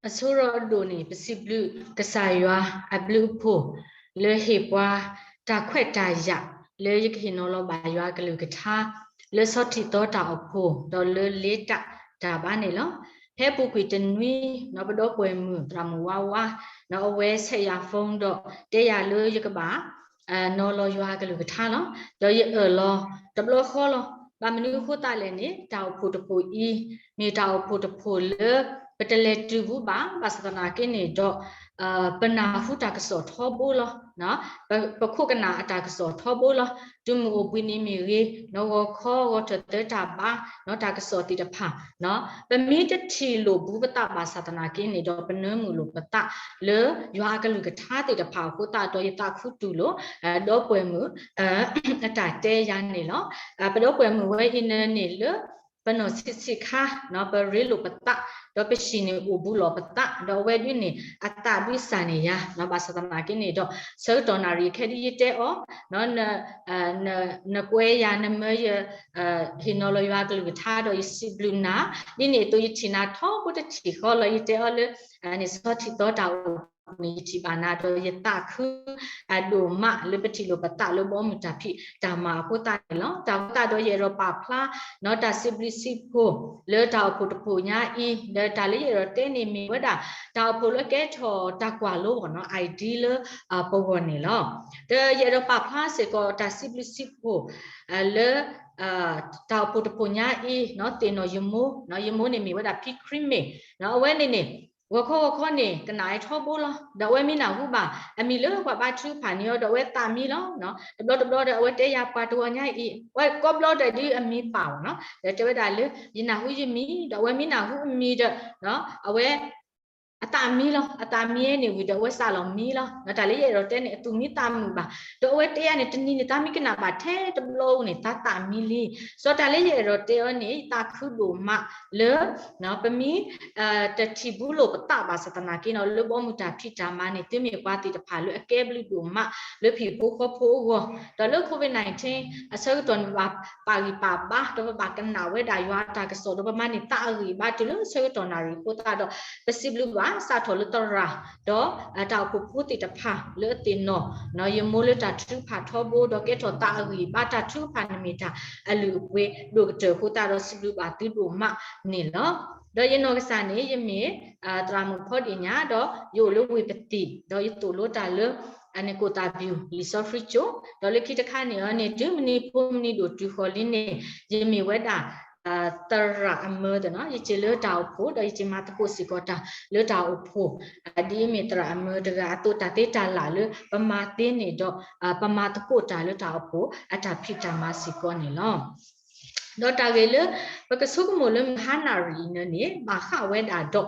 အဆိကတၢၢ်အဒိၣ်န့ၣ် ပစံးဘျုးကစၢ်ယွၤအဘျုးအဖှိၣ် လၢဟ့ၣ်ပှၤတၢ်ခွဲးတၢ်ယာ် လၢယကဟ့ၣ်နီၤလီၤဘၣ်ယွၤအကလုၢ်ကထါ လၢဆီထံးသီတၢ်အိၣ်ဖှိၣ် ဒီးလၢလ့တၢ်တၢ်ဘါန့ၣ်လီၤ. ဖဲအပူၤကွံာ်တနွံ ပဒီပုၢ်ဝဲၢ်မုၣ်သရၣ်မုၣ်ဝါဝါ အဝဲဆဲးယၤ phone ဒီး တဲယၤလၢယကဘၣ် နီၤလီၤယွၤအကလုၢ်ကထါလီၤ. ဒီးယအၢၣ်လီၤတဘျီဃီလီၤ. ဘၣ်မနုၤအဃိသတးလဲၣ်န့ၣ် တၢ်အိၣ်ဖှိၣ်တဖှိၣ်အံၤ မ့ၢ်တၢ်အိၣ်ဖှိၣ်တဖှိၣ်လၢ ပတလဲၤတုၤဘူးဘၣ်, ဘၣ်ဆၣ်သနာ်က့န့ၣ်ဒီး ပနၢ်ဟူတၢ်ကစီၣ်ထီဘိလီၤ. ပခိၣ်ကနၣ်အတၢ်ကစီၣ်ထီဘိလီၤ. တုၤမုၢ်အိၣ်ဘှံးနံၤမ့ၢ်ဂ့ၤ, နီၢ်ဂီၤခီဂီၤထၢၣ်သၢတၢ်ဘါ တၢ်ကစီၣ်သ့ၣ်တဖၣ် ပမ့ၢ်တထံၣ်လိာ်ဘူးပသးဘၣ်ဆၣ်သနာ်က့န့ၣ်ဒီး ပနၢမုာ်လိာ်ပသးလၢယွၤအကလုၢ်ကထါသ့ၣ်တဖၣ်အဃိသတးဒီး ယသးခုတူၢ်လိာ် ဒီပုၢ်ဝဲၢ်မုၣ် အတၢ်တဲယၤန့ၣ်လီၤ. ပဒီပုၢ်ဝဲၢ်မုၣ်ဝဲအံၤန့ၣ်န့ၣ်လၢ ပနီၢ်ဆံးဆံးခါ ပရ့လိာ်ပသး ဒီးပဟံၣ်န့ၣ် အိၣ်ဘူးလိာ်ပသး ဒီးအဝဲဒုးန့ၣ် အသးဒုးစၢ်န့ၢ်ယၤ ဘၣ်ဆၣ်သနာ်က့န့ၣ်ဒီး ဆၢကတီၢ်နၣ်ရံၣ်ခဲဒုးယတဲအီၤ နကွဲယၤ နမၢယ ဟ့ၣ်နီၤလီၤယွၤအကလုၢ်ကထါဒီးယစံးဘျုးနၤ, ဒ်န့ၣ်အသိးယထံၣ်နၤထီဘိတထံၣ်ဃီလီၤ. ယတဲအီၤလၢ န့ၣ်ဆီထံးသီတၢ်အိၣ်ဖှိၣ်န့ၣ် ယထံၣ်ဘၣ်နၤဒီးယသးခု အဒိၣ်မးလၢပထံၣ်လိာ်ပသးလၢဘီမုၢ်တၢ်ဖံးတၢ်မၤအဃိသတးန့ၣ်လီၤ. တၢ်အဃိသတးဒီးယအဲၣ်ဒိးပာ်ဖျါ နီၢ်တၢ်စံးဘျုးစံးဖှိၣ် လၢတၢ်အိၣ်ဖှိၣ်တဖှိၣ်ညါအံၤ ဒီးတၢ်လၢယအဲၣ်ဒိးတဲန့ၣ်မ့ၢ်ဝဲဒၣ် တၢ်အိၣ်ဖှိၣ်လၢကဲထီၣ်တၢ်ကွၢ်လိအီၤနီၤ idea လၢပဂီၢ်န့ၣ်လီၤ. ဒီးယအဲၣ်ဒိးပာ်ဖျါစ့ၢ်ကီးတၢ်စံးဘျုးစံးဖှိၣ် လၢ တၢ်အိၣ်ဖှိၣ်တဖှိၣ်ညါအံၤ သ့ၣ်နီၣ်ယမိၢ်, ယမိၢ်န့ၣ်မ့ၢ်ဝဲဒၣ်ဖံခရံမ့ၢ်, အဝဲန့ၣ်န့ၣ် ဂီၤခီဂီၤခီန့ၣ် ကနၣ်အထီဘိလီၤ. ဒီးအဝဲမ့ၢ်နၢ်ဟူဘၣ် အမံၤလၢပှၤဘါထုကဖၣ်န့ၢ်အီၤဒီးအဝဲသးမံလီၤ. တဘျီတဘျီဒီးအဝဲတဲယၤပှၤတဂီၤညါအံၤ အဝဲကိးဘျီဒီးဒုးအမံၤပာ်အီၤနီၤ ဒီးတဲဝဲဒၣ်လၢ ယနၢ်ဟူယမံၤ ဒီးအဝဲမ့ၢ်နၢ်ဟူအမံၤဒီး အဝဲ အသးမံလီၤ. အသးမံန့ၣ်ဝံၤဒီးအဝဲစးလီၤမံလီၤ. တၢ်လၢယအဲၣ်ဒိးတဲန့ၣ် အသူၣ်မံသးမုာ်ဘၣ်. ဒီးအဝဲတဲယၤန့ၣ် တနံၤန့ၣ် တၢ်မံကနၣ်ဘၣ်ထဲတဘျီဧိၤန့ၣ် တၢ်သးမံလံ. စီၤတၢ်လၢယအဲၣ်ဒိးတဲအီၤန့ၣ် ယသးခုဒိၣ်မးလၢ ပမ့ၢ် တထံၣ်ဘူးလိာ်ပသးဘၣ်ဆၣ်သနာ်က့နီၤ လၢဘီမုၢ်တၢ်ဖံးတၢ်မၤန့ၣ် သုမ့ၢ်ပှၤသ့ၣ်တဖၣ်လၢအကဲဘျုးဒိၣ်မး လၢဟံၣ်ဖိဃီဖိအဂီၢ်, ဒီးလၢ COVID nineteen အဆၢကတီၢ်န့ၣ် ပဘၣ်ပာ်ဂံၢ်ပာ်ဘါ ဒီးပဘၣ်ကနၣ်ဝဲဒၣ်ယွၤအတၢ်ကစီၣ် ဒီးပမၤန့ၢ်သးအဂံၢ်အဘါတုၤလၢဆၢကတီၢ်နၣ်ရံၣ်အဃိသတးဒီး ပစံးဘျုးဘၣ်စးထီၣ်လၢသရၣ် ဒီးတၢ်အိၣ်ဖှိၣ်ဖိသ့ၣ်တဖၣ်လၢအသ့ၣ်နီၣ် ယမိၢ်လၢတၢ်ထုကဖၣ်ထီဘိ ဒီးကဲထီၣ်သးအဂံၢ်အဘါ တၢ်ထုကဖၣ်န့ၣ်မ့ၢ်တၢ်အလုၢ်အပှ့ၤဒိၣ်ကတၢၢ်အဃိသတးဒီး စံးဘျုးဘၣ်သုဒိၣ်မးန့ၣ်လီၤ. ဒီးယနီၢ်ကစၢ်န့ၣ် ယမ့ၢ် သရၣ်မုၣ်ဖီဒ့ၣ်ညါ ဒီးယအိၣ်လၢဝ့ၢ်ပသံၣ် ဒီးယသိၣ်လိတၢ်လၢ အန့ၣ်ကိၣ်သၣ်ဘံၣ် လံာ်စီဆှံကၠိ, ဒီးလၢခံတခါန့ၣ်အီၤန့ၣ် တုၤမုၢ်နံၤဖိမုၢ်နံၤဒိၣ်တုၤဃီၤလံန့ၣ် ယမ့ၢ်ဝဲဒၣ် သရၣ်အမၢတနီၤ ယစ့ၤလၢတၢ်အိၣ်ဖှိၣ် ဒီးယစ့ၤမၤသကိးစ့ၢ်ကီးတၢ်လၢတၢ်အိၣ်ဖှိၣ် ဒ်အမ့ၢ်သရၣ်အမၢတဂၤအသိး တၢ်သ့တၢ်လၢ်လၢပမၤသ့န့ၣ်ဒီး ပမၤသကိးတၢ်လၢတၢ်အိၣ်ဖှိၣ်အတၢ်ဖံးတၢ်မၤစ့ၢ်ကီးန့ၣ်လီၤ. ဒီးတၢ်ဂ့ၢ်လၢ ပကဆိကမိၣ်လၢမုၢ်ဟါနၣ်ရံၣ်အံၤန့ၣ် ဘၣ်ဃးဝဲဒၣ်ဒီး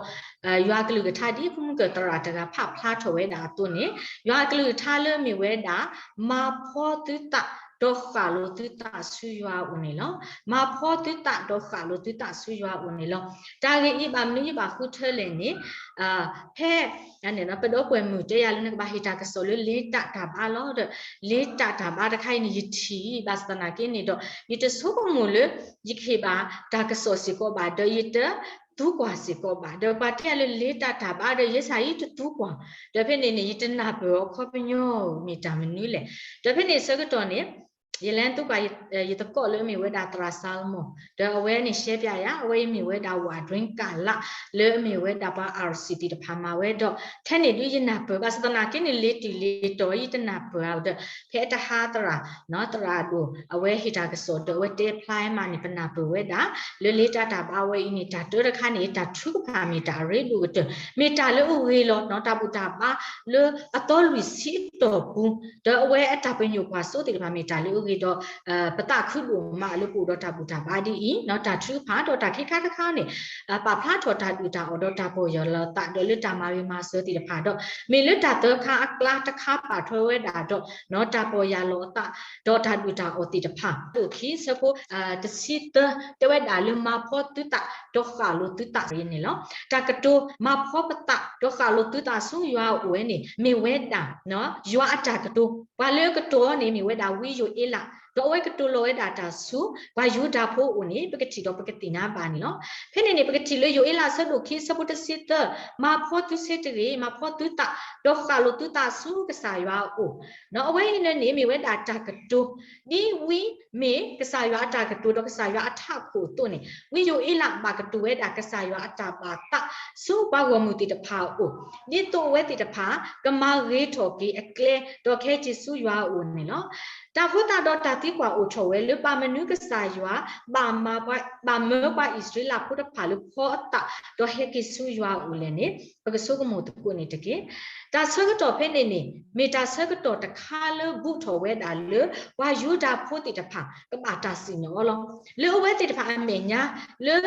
ယွၤအကလုၢ်ကထါဒ်ဖိမုၣ်ကၢၢ်သရၣ်တဂၤဖးဖျါထီၣ်ဝဲဒၣ်အသိးန့ၣ် ယွၤအကလုၢ်ကထါလၢမ့ၢ်ဝဲဒၣ် မၤဖှီသုသး ဒီးဃၣ်လိာ်သုသးဆူယွၤအအိၣ်န့ၣ်လီၤ. မၤဖှီသုသး ဒီးဃၣ်လိာ်သုသးဆူယွၤအအိၣ်န့ၣ်လီၤ. တၢ်ဂ့ၢ်အံၤဘၣ်မနုၤယဘၣ်ဃုထၢလဲၣ်န့ၣ် ဖဲ ပဒီပုၢ်ဝဲၢ်မုၣ်တဲယၤလၢနကဘၣ်ဟ့ၣ်တၢ်ကစီၣ်လၢလ့တၢ်တၢ်ဘါလီၤဒီး လ့တၢ်တၢ်ဘါတခါအံၤန့ၣ် ယထံၣ် ဘၣ်ဆၣ်သနာ်က့န့ၣ်ဒီး ယတဆိကမိၣ်လၢ ယကဟ့ၣ်ဘၣ်တၢ်ကစီၣ်စ့ၢ်ကီးဘၣ် ဒီးယတသူကွၢ်စ့ၢ်ကီးဘၣ် ဒီးပှၤတဲယၤလၢလ့တၢ်တၢ်ဘါဒီး ယဲစ့ၢ်ယတသူကွၢ် ဒီးဖဲန့ၣ်န့ၣ် ယတနၢ်ပၢၢ်အခီပညီ မ့ၢ်တၢ်မနုၤလဲၣ်. ဒီးဖဲန့ၣ်ဆၢကတီၢ်န့ၣ် ယလဲၤသူကွၢ် ယသကိးလၢအမ့ၢ်ဝဲဒၣ်သရၣ်စၤလမိၢ် ဒီးအဝဲန့ၣ်ရှဲပၠးယၤ အဝဲအံၤမ့ၢ်ဝဲဒၣ် ဝးဒွံကၣ်လး လၢအမ့ၢ်ဝဲဒၣ်ပှၤ RC သ့ၣ်တဖၣ်မၤဝဲဒီး ထဲန့ၣ်ဒုးယနၢ်ပၢၢ် ဘၣ်ဆၣ်သနာ်က့န့ၣ် လ့တုၤလ့တီၤ ယတနၢ်ပၢၢ်ဧါဒီး ဖဲအတဟါသရၣ် သရၣ်ဒိၣ် အဝဲဟ့ၣ်တၢ်ကစီၣ်ဒီး အဝဲတဲဖျါမးန့ၣ် ပနၢ်ပၢၢ်ဝဲဒၣ် လၢလ့တၢ်တၢ်ဘါဝဲအံၤန့ၣ် တၢ်တၢတခါန့ၣ် တၢ်ထုကဖၣ်မ့ၢ်တၢ်အရ့ဒိၣ်ကတၢၢ် မ့ၢ်တၢ်လၢအဂ့ၤလီၤနီၤ တၢ်ဘူၣ်တၢ်ဘါလၢအသီလွံၢ်ဆံအတီၢ်ပူၤ ဒီးအဝဲအတၢ်ပညိၣ်ကွၢ်စိသ့ၣ်တဖၣ်မ့ၢ်တၢ်လၢအဂ့ၤဒီး ပသးခုဒိၣ်မးလၢပအိၣ်ဒီးတၢ်ဘူၣ်တၢ်ဘါဒ်အံၤ တၢ်ထုကဖၣ်ဒီးတၢ်ခံခါတခါန့ၣ် ပာ်ဖျါထီၣ်တၢ်ဒုၣ်တၢ်အီၣ်ဒီးတၢ်ပီၢ်ယၢ်လီၤအသး ဒီးလၢတၢ်မၤဂ့ၤမၤစၢၤသ့ၣ်တဖၣ်ဒီး မ့ၢ်လၢတၢ်သၢခါအကျါတခါပာ်ထီၣ်ဝဲဒၣ်ဒီး တၢ်ပီၢ်ယၢ်လီၤအသး ဒီးတၢ်ဒုၣ်တၢ်အီၣ်သ့ၣ်တဖၣ် ဒိၣ်ခံဆၢဖိ တဆံသၢ တဲဝဲဒၣ်လၢမၤဖှီသုသး ဒီးဃၣ်လိာ်သုသးန့ၣ်လီၤ. တၢ်ကတိၤ မၤဖှီပသး ဒီးဃၣ်လိာ်သုသးဆူယွၤအအိၣ်ဝဲန့ၣ် မ့ၢ်ဝဲဒၣ် ယွၤအတၢ်ကတိၤ ပှၤလၢအကတိၤန့ၣ် မ့ၢ်ဝဲဒၣ်ဝံယိၤအ့လး ဒီးအဝဲကတိၤလီၤဝဲဒၣ်တၢ်ဆူ ပှၤယူဒၤဖိအအိၣ်န့ၣ် ပကထံၣ်ဒီးပကသ့ၣ်ညါဘၣ်န့ၣ်လီၤ. ဖဲန့ၣ်န့ၣ် ပကထံၣ်လၢယိၤအ့လးအဆၢဒိၣ်ခံအဆၢဖိတဆံသၢ, မၤဖှီသုဆ့တဂ့ၤ, မၤဖှီသုသး, ဒီးဃၣ်လိာ်သုသးဆူကစၢ်ယွၤအအိၣ်. အဝဲအံၤန့ၣ်န့ၣ် မ့ၢ်ဝဲဒၣ်တၢ်ကတိၤ ဒ်ဝံမ့ၢ်ကစၢ်ယွၤအတၢ်ကတိၤဒီးကစၢ်ယွၤအထးခိၣ်အသိးန့ၣ် ဝံယိၤအ့လးဘၣ်ကတိၤဝဲဒၣ်ကစၢ်ယွၤအတၢ်ဘၣ်သး ဆူပှၤဂီၢ်မုၢ်သ့ၣ်တဖၣ်အအိၣ်, ဒ်သိးအဝဲသ့ၣ်တဖၣ် ကမၤဂ့ၤထီၣ်က့ၤအကျဲ ဒီးကဟဲက့ၤဆူယွၤအအိၣ်န့ၣ်လီၤ. တၢ်ဖိသၣ်ဒီးတၢ်သံကွၢ်အိၣ်ထီၣ်ဝဲလၢ ဘၣ်မနုၤကစၢ်ယွၤ ဘၣ်မၢပှၤအံၣ်စရ့လးဖိတဖၣ်လၢဖီအသး ဒီးဟဲက့ၤဆူယွၤအအိၣ်လဲၣ်န့ၣ် ပကဆိကမိၣ်သကိးန့ၣ်တက့ၢ်. တၢ်ဆၢကတီၢ်ဖဲန့ၣ်န့ၣ် မ့ၢ်တၢ်ဆၢကတီၢ်တခါလၢဘူးထီၣ်ဝဲဒၣ်လၢ ပှၤယူဒၤဖိသ့ၣ်တဖၣ် ကဘၣ်တၢ်စံၣ်ညီၣ်အီၤလီၤ. လၢအဝဲသ့ၣ်တဖၣ်အမဲာ်ညါ လၢ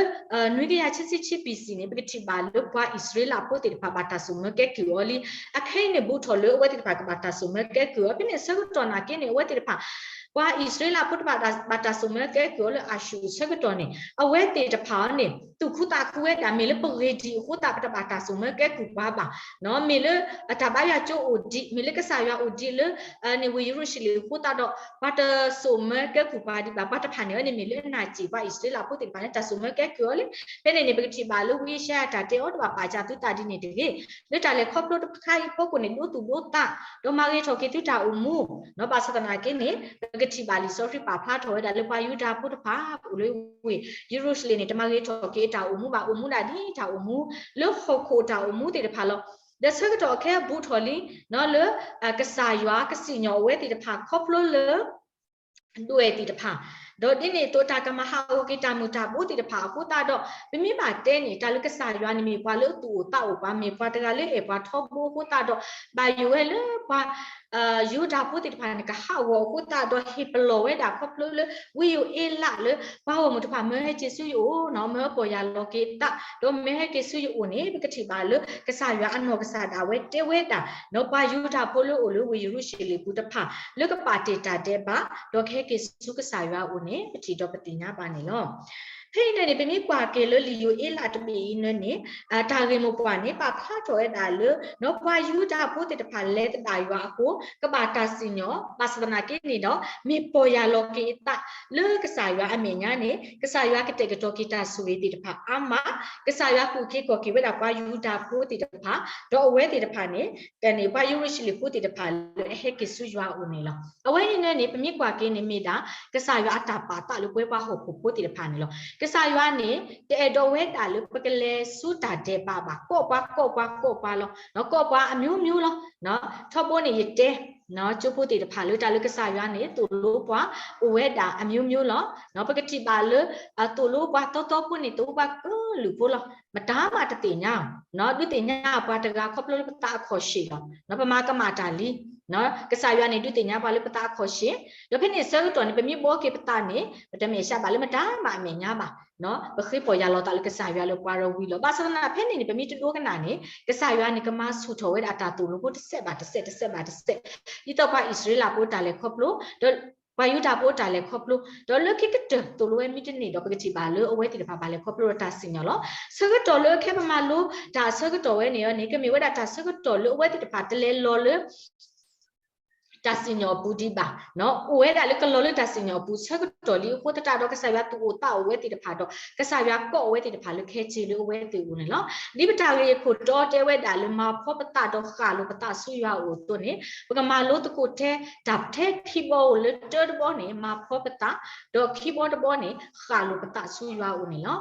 နွံကယၤခံဆံခံ ဘီၣ်စံၣ် န့ၣ် ပကထံၣ်ဘၣ်လၢပှၤအံၣ်စရ့လးဖိသ့ၣ်တဖၣ် ဘၣ်တၢ်စိာ်မၢကဲကုၢ်အီၤလံ. အခဲအံၤန့ၣ် ဘူးထီၣ်လၢအဝဲသ့ၣ်တဖၣ်ကဘၣ်တၢ်စိာ်မၢကဲကုၢ်အီၤ. ဖဲန့ၣ်ဆၢကတီၢ်နာ်က့န့ၣ် အဝဲသ့ၣ်တဖၣ် ပှၤအံၣ်စရ့လးဖိတဖၣ် ဘၣ်တၢ်စိာ်မၢကဲကုၢ်အီၤလၢအၤၡူၣ်အဆၢကတီၢ်န့ၣ် အဝဲသ့ၣ်တဖၣ်အံၤန့ၣ် သူၣ်ခုသးခုဝဲဒၣ် မ့ၢ်လၢပဂ့ၤဒံးအဃိသတး ပတဘၣ်တၢ်စိာ်မၢကဲကုၢ်ပှၤဘၣ်. မ့ၢ်လၢအတၢ်ဘါယွၤကၠိအိၣ်ဒံး, မ့ၢ်လၢကစၢ်ယွၤအိၣ်ဒံးလၢ န့ၣ်ဝ့ၢ်ယရူၤၡလ့ၣ်အဃိသတးဒီး ပှၤတစိာ်မၢကဲကုၢ်ပှၤဒံးဘၣ်. ပှၤတဖၣ်န့ၣ်န့ၣ် မ့ၢ်လၢအနာ်စ့ၢ် ပှၤအံၣ်စရ့လးဖိသ့ၣ်တဖၣ်န့ၣ် တၢ်စိာ်မၢကဲကုၢ်အီၤလံ. ဖဲန့ၣ်န့ၣ် ပကထံၣ်ဘၣ်လၢဝံယၡါယၤတၢ်တဲအီၤ တဘၣ်ပာ်စၢ်သုသးဒ်န့ၣ်တဂ့ၤ. လၢတၢ်လဲၤခီဖျိတခါအံၤအဖီခိၣ်န့ၣ် ဒိသူၣ်ဒိသး ဒီးမၤဂ့ၤထီၣ်က့ၤသုတၢ်အိၣ်မူ ဘၣ်ဆၣ်သနာ်က့န့ၣ် ပကထံၣ်ဘၣ်လံာ်စီဆှံပာ်ဖျါထီၣ်ဝဲဒၣ်လၢပှၤယူဒၤဖိတဖၣ် အိၣ်လၢဝ့ၢ်ယရူၤၡလ့ၣ်န့ၣ် တမၤဂ့ၤထီၣ်က့ၤအတၢ်အိၣ်မူဘၣ်, အိၣ်မူဒၣ်ဒ်တၢ်အိၣ်မူ လၢဟီၣ်ခိၣ်အတၢ်အိၣ်မူသ့ၣ်တဖၣ်လီၤ. ဒီးဆၢကတီၢ်အခဲအံၤဘူးထီၣ်လံ လၢ ကစၢ်ယွၤကစံၣ်ညီၣ်အဝဲသ့ၣ်တဖၣ်ခီဖျိလၢ ဒွဲၣ်သ့ၣ်တဖၣ်, ဒီးဒ်န့ၣ်အသိးတၢ်ကမၤဟးဂီၤက့ၤတၢ်မုၢ်တၢ်ဘိသ့ၣ်တဖၣ်အဃိသတးဒီး ပမ့ၢ်ဘၣ်တဲန့ၣ် တၢ်လၢကစၢ်ယွၤန့ၣ်မ့ၢ်ပှၤလၢအသူၣ်အိၣ်သးအိၣ်ပှၤ, မ့ၢ်ပှၤတဂၤလၢအဲၣ်ပှၤထီဘိအဃိသတးဒီး ဘၣ်ယိၣ်ဝဲလၢပှၤ ယူဒၤဖိသ့ၣ်တဖၣ်န့ၣ် ကဟးဂီၤအဃိသတးဒီး ဟ့ၣ်ပလီၢ်ဝဲဒၣ်ခီဖျိလၢ ဝံယိၤအ့လးလၢ ပှၤဂီၢ်မုၢ်တဖၣ်မၢဟဲက့ၤဆူယအိၣ်, မၢပီၢ်ယၢ်လီၤက့ၤအသး, ဒီးမၢဟဲက့ၤဆူယအိၣ်န့ၣ် ပကထံၣ်ဘၣ်လၢ ကစၢ်ယွၤအနီၢ်ကစၢ်ဒၣ်ဝဲတဲဝဲဒၣ် ပှၤယူဒၤဖိလၢအိၣ်လၢဝ့ၢ်ယရူၤၡလ့ၣ်ပူၤတဖၣ် လၢကပာ်တ့ၢ်တၢ်ဒဲးဘး ဒီးကဟဲက့ၤဆူကစၢ်ယွၤအအိၣ်န့ၣ် ပထံၣ်ဒီးပသ့ၣ်ညါဘၣ်န့ၣ်လီၤ. ဖဲအံၤန့ၣ်န့ၣ် ပမ့ၢ်ကွၢ်က့ၤလၢလံာ်ယိၤအ့လးတဘ့ၣ်အံၤန့ၣ်န့ၣ် တၢ်ဂ့ၢ်မိၢ်ပှၢ်န့ၣ် ပာ်ဖျါထီၣ်ဝဲဒၣ်လၢ ပှၤယူဒၤဖိသ့ၣ်တဖၣ်လဲၤသဒၣ်ယွၤအဃိ ကဘၣ်တၢ်စံၣ်ညီၣ် ဘၣ်ဆၣ်သနာ်က့န့ၣ်ဒီး မ့ၢ်ပီၢ်ယၢ်လီၤက့ၤအသး လၢကစၢ်ယွၤအမဲာ်ညါန့ၣ် ကစၢ်ယွၤကတဲာ်ကတီၤက့ၤတၢ်ဆိၣ်ဂ့ၤသ့ၣ်တဖၣ်အါမး, ကစၢ်ယွၤကူၣ်က့ၤကီၣ်က့ၤဝဲဒၣ်ပှၤယူဒၤဖိသ့ၣ်တဖၣ်, ဒီးအဝဲသ့ၣ်တဖၣ်န့ၣ် ကန့ၢ်ပှၤယရူၤၡလ့ၣ်ဖိသ့ၣ်တဖၣ်လၢအဟဲက့ၤဆူယွၤအအိၣ်န့ၣ်လီၤ. အဝဲအံၤန့ၣ်န့ၣ် ပမ့ၢ်ကွၢ်က့ၤန့ၣ်မ့ၢ်ဒၣ် ကစၢ်ယွၤအတၢ်ပာ်သးလၢပဝဲပှၤဟီၣ်ခိၣ်ဖိသ့ၣ်တဖၣ်န့ၣ်လီၤ. ကစၢ်ယွၤန့ၣ် တအဲၣ်ဒိးဝဲဒၣ်လၢပကလဲၤဆူတၢ်ဒဲးဘးဘၣ်, ကိးပှၤ ကိးပှၤ ကိးပှၤလီၤ. ကိးပှၤအမျိုးမျိုးလီၤ. ထီဘိန့ၣ်ယတဲ ကၠိဖိသ့ၣ်တဖၣ်လၢတၢ်လၢကစၢ်ယွၤန့ၣ် သိၣ်လိပှၤ အိၣ်ဝဲဒၣ်အမျိုးမျိုးလီၤ. ပကထံၣ်ဘၣ်လၢ သိၣ်လိပှၤသီသီဖိန့ၣ် သိၣ်လိပှၤကလုာ်ဖိလီၤ. မတၤမးတသ့ၣ်ညါ ဒုးသ့ၣ်ညါပှၤတဂၤခီဖျိလၢပသးအခီၣ်ရှ့ၣ်လီၤ. ပမၤကမၣ်တၢ်လံ ကစၢ်ယွၤန့ၣ် ဒုးသ့ၣ်ညါပှၤလၢပသးအခီၣ်ရှ့ၣ်, ဒီးဖဲန့ၣ်ဆၢကတီၢ်န့ၣ် ပမ့ၢ်ဘှီက့ၤပသးန့ၣ် ပတမဲာ်ဆှးဘၣ်လၢမတၤမးအမဲာ်ညါဘၣ်. ပဃ့ပီၢ်ယၢ်လီၤသးလၢကစၢ်ယွၤလၢပှၤရၤဝံၤလီၤ. ဘၣ်ဆၣ်သနာ်က့ဖဲန့ၣ်န့ၣ် ပမ့ၢ်တဒိကနၣ်န့ၣ် ကစၢ်ယွၤန့ၣ် ကမၤဆူၣ်ထီၣ်ဝဲဒၣ်တၢ်သိၣ်လိဖိတစဲးဘၣ်တစဲး တစဲးဘၣ်တစဲး, ဒ်သိးပှၤအံၣ်စရ့လးဖိတၢ်လဲၤခီဖျိ ဒီးပှၤယူဒၤဖိတၢ်လဲၤခီဖျိ, ဒီးလၢခံကတၢၢ်သိၣ်လိဝဲမ့ၢ်တန့ၢ်ဒီး ပကထံၣ်ဘၣ်လၢအဝဲသ့ၣ်တဖၣ်ဘၣ်လဲၤခီဖျိဒီးတၢ်စံၣ်ညီၣ်လီၤ. ဆၢကတီၢ်လၢခဲပမၤလိတၢ်အဆၢကတီၢ်ဝဲန့ၣ်န့ၣ် ကမ့ၢ်ဝဲဒၣ်တၢ်ဆၢကတီၢ်လၢအဝဲသ့ၣ်တဖၣ်တလဲၤလီၤလၢ တၢ်စံၣ်ညီၣ်အပူၤဒံးဘၣ်, အိၣ်ဝဲဒၣ်လၢကလီၤလၢတၢ်စံၣ်ညီၣ်အပူၤဆၢကတီၢ်လံအဃိသတးဒီး ကစၢ်ယွၤသူၣ်အိၣ်သးအိၣ်ဝဲသ့ၣ်တဖၣ်ဒီး ကစၢ်ယွၤကိးဝဲသ့ၣ်တဖၣ်လၢကဟဲက့ၤလၢအဝဲသ့ၣ်အအိၣ်န့ၣ်လီၤ. ဒ်ပတၢ်ဂ့ၢ်အခိၣ်တီတဲဝဲဒၣ်လၢမၤဖှီပသးဒီးဃၣ်လိာ်ပသးဆူယွၤအအိၣ်အသိးန့ၣ် ပကမၤလိသကိးထဲ တၢ်ထဲခံဘီအိၣ်လၢတၢတဘီန့ၣ် မၤဖှီပသး, ဒီးခံဘီတဘီန့ၣ် ဃၣ်လိာ်ပသးဆူယွၤအအိၣ်န့ၣ်လီၤ.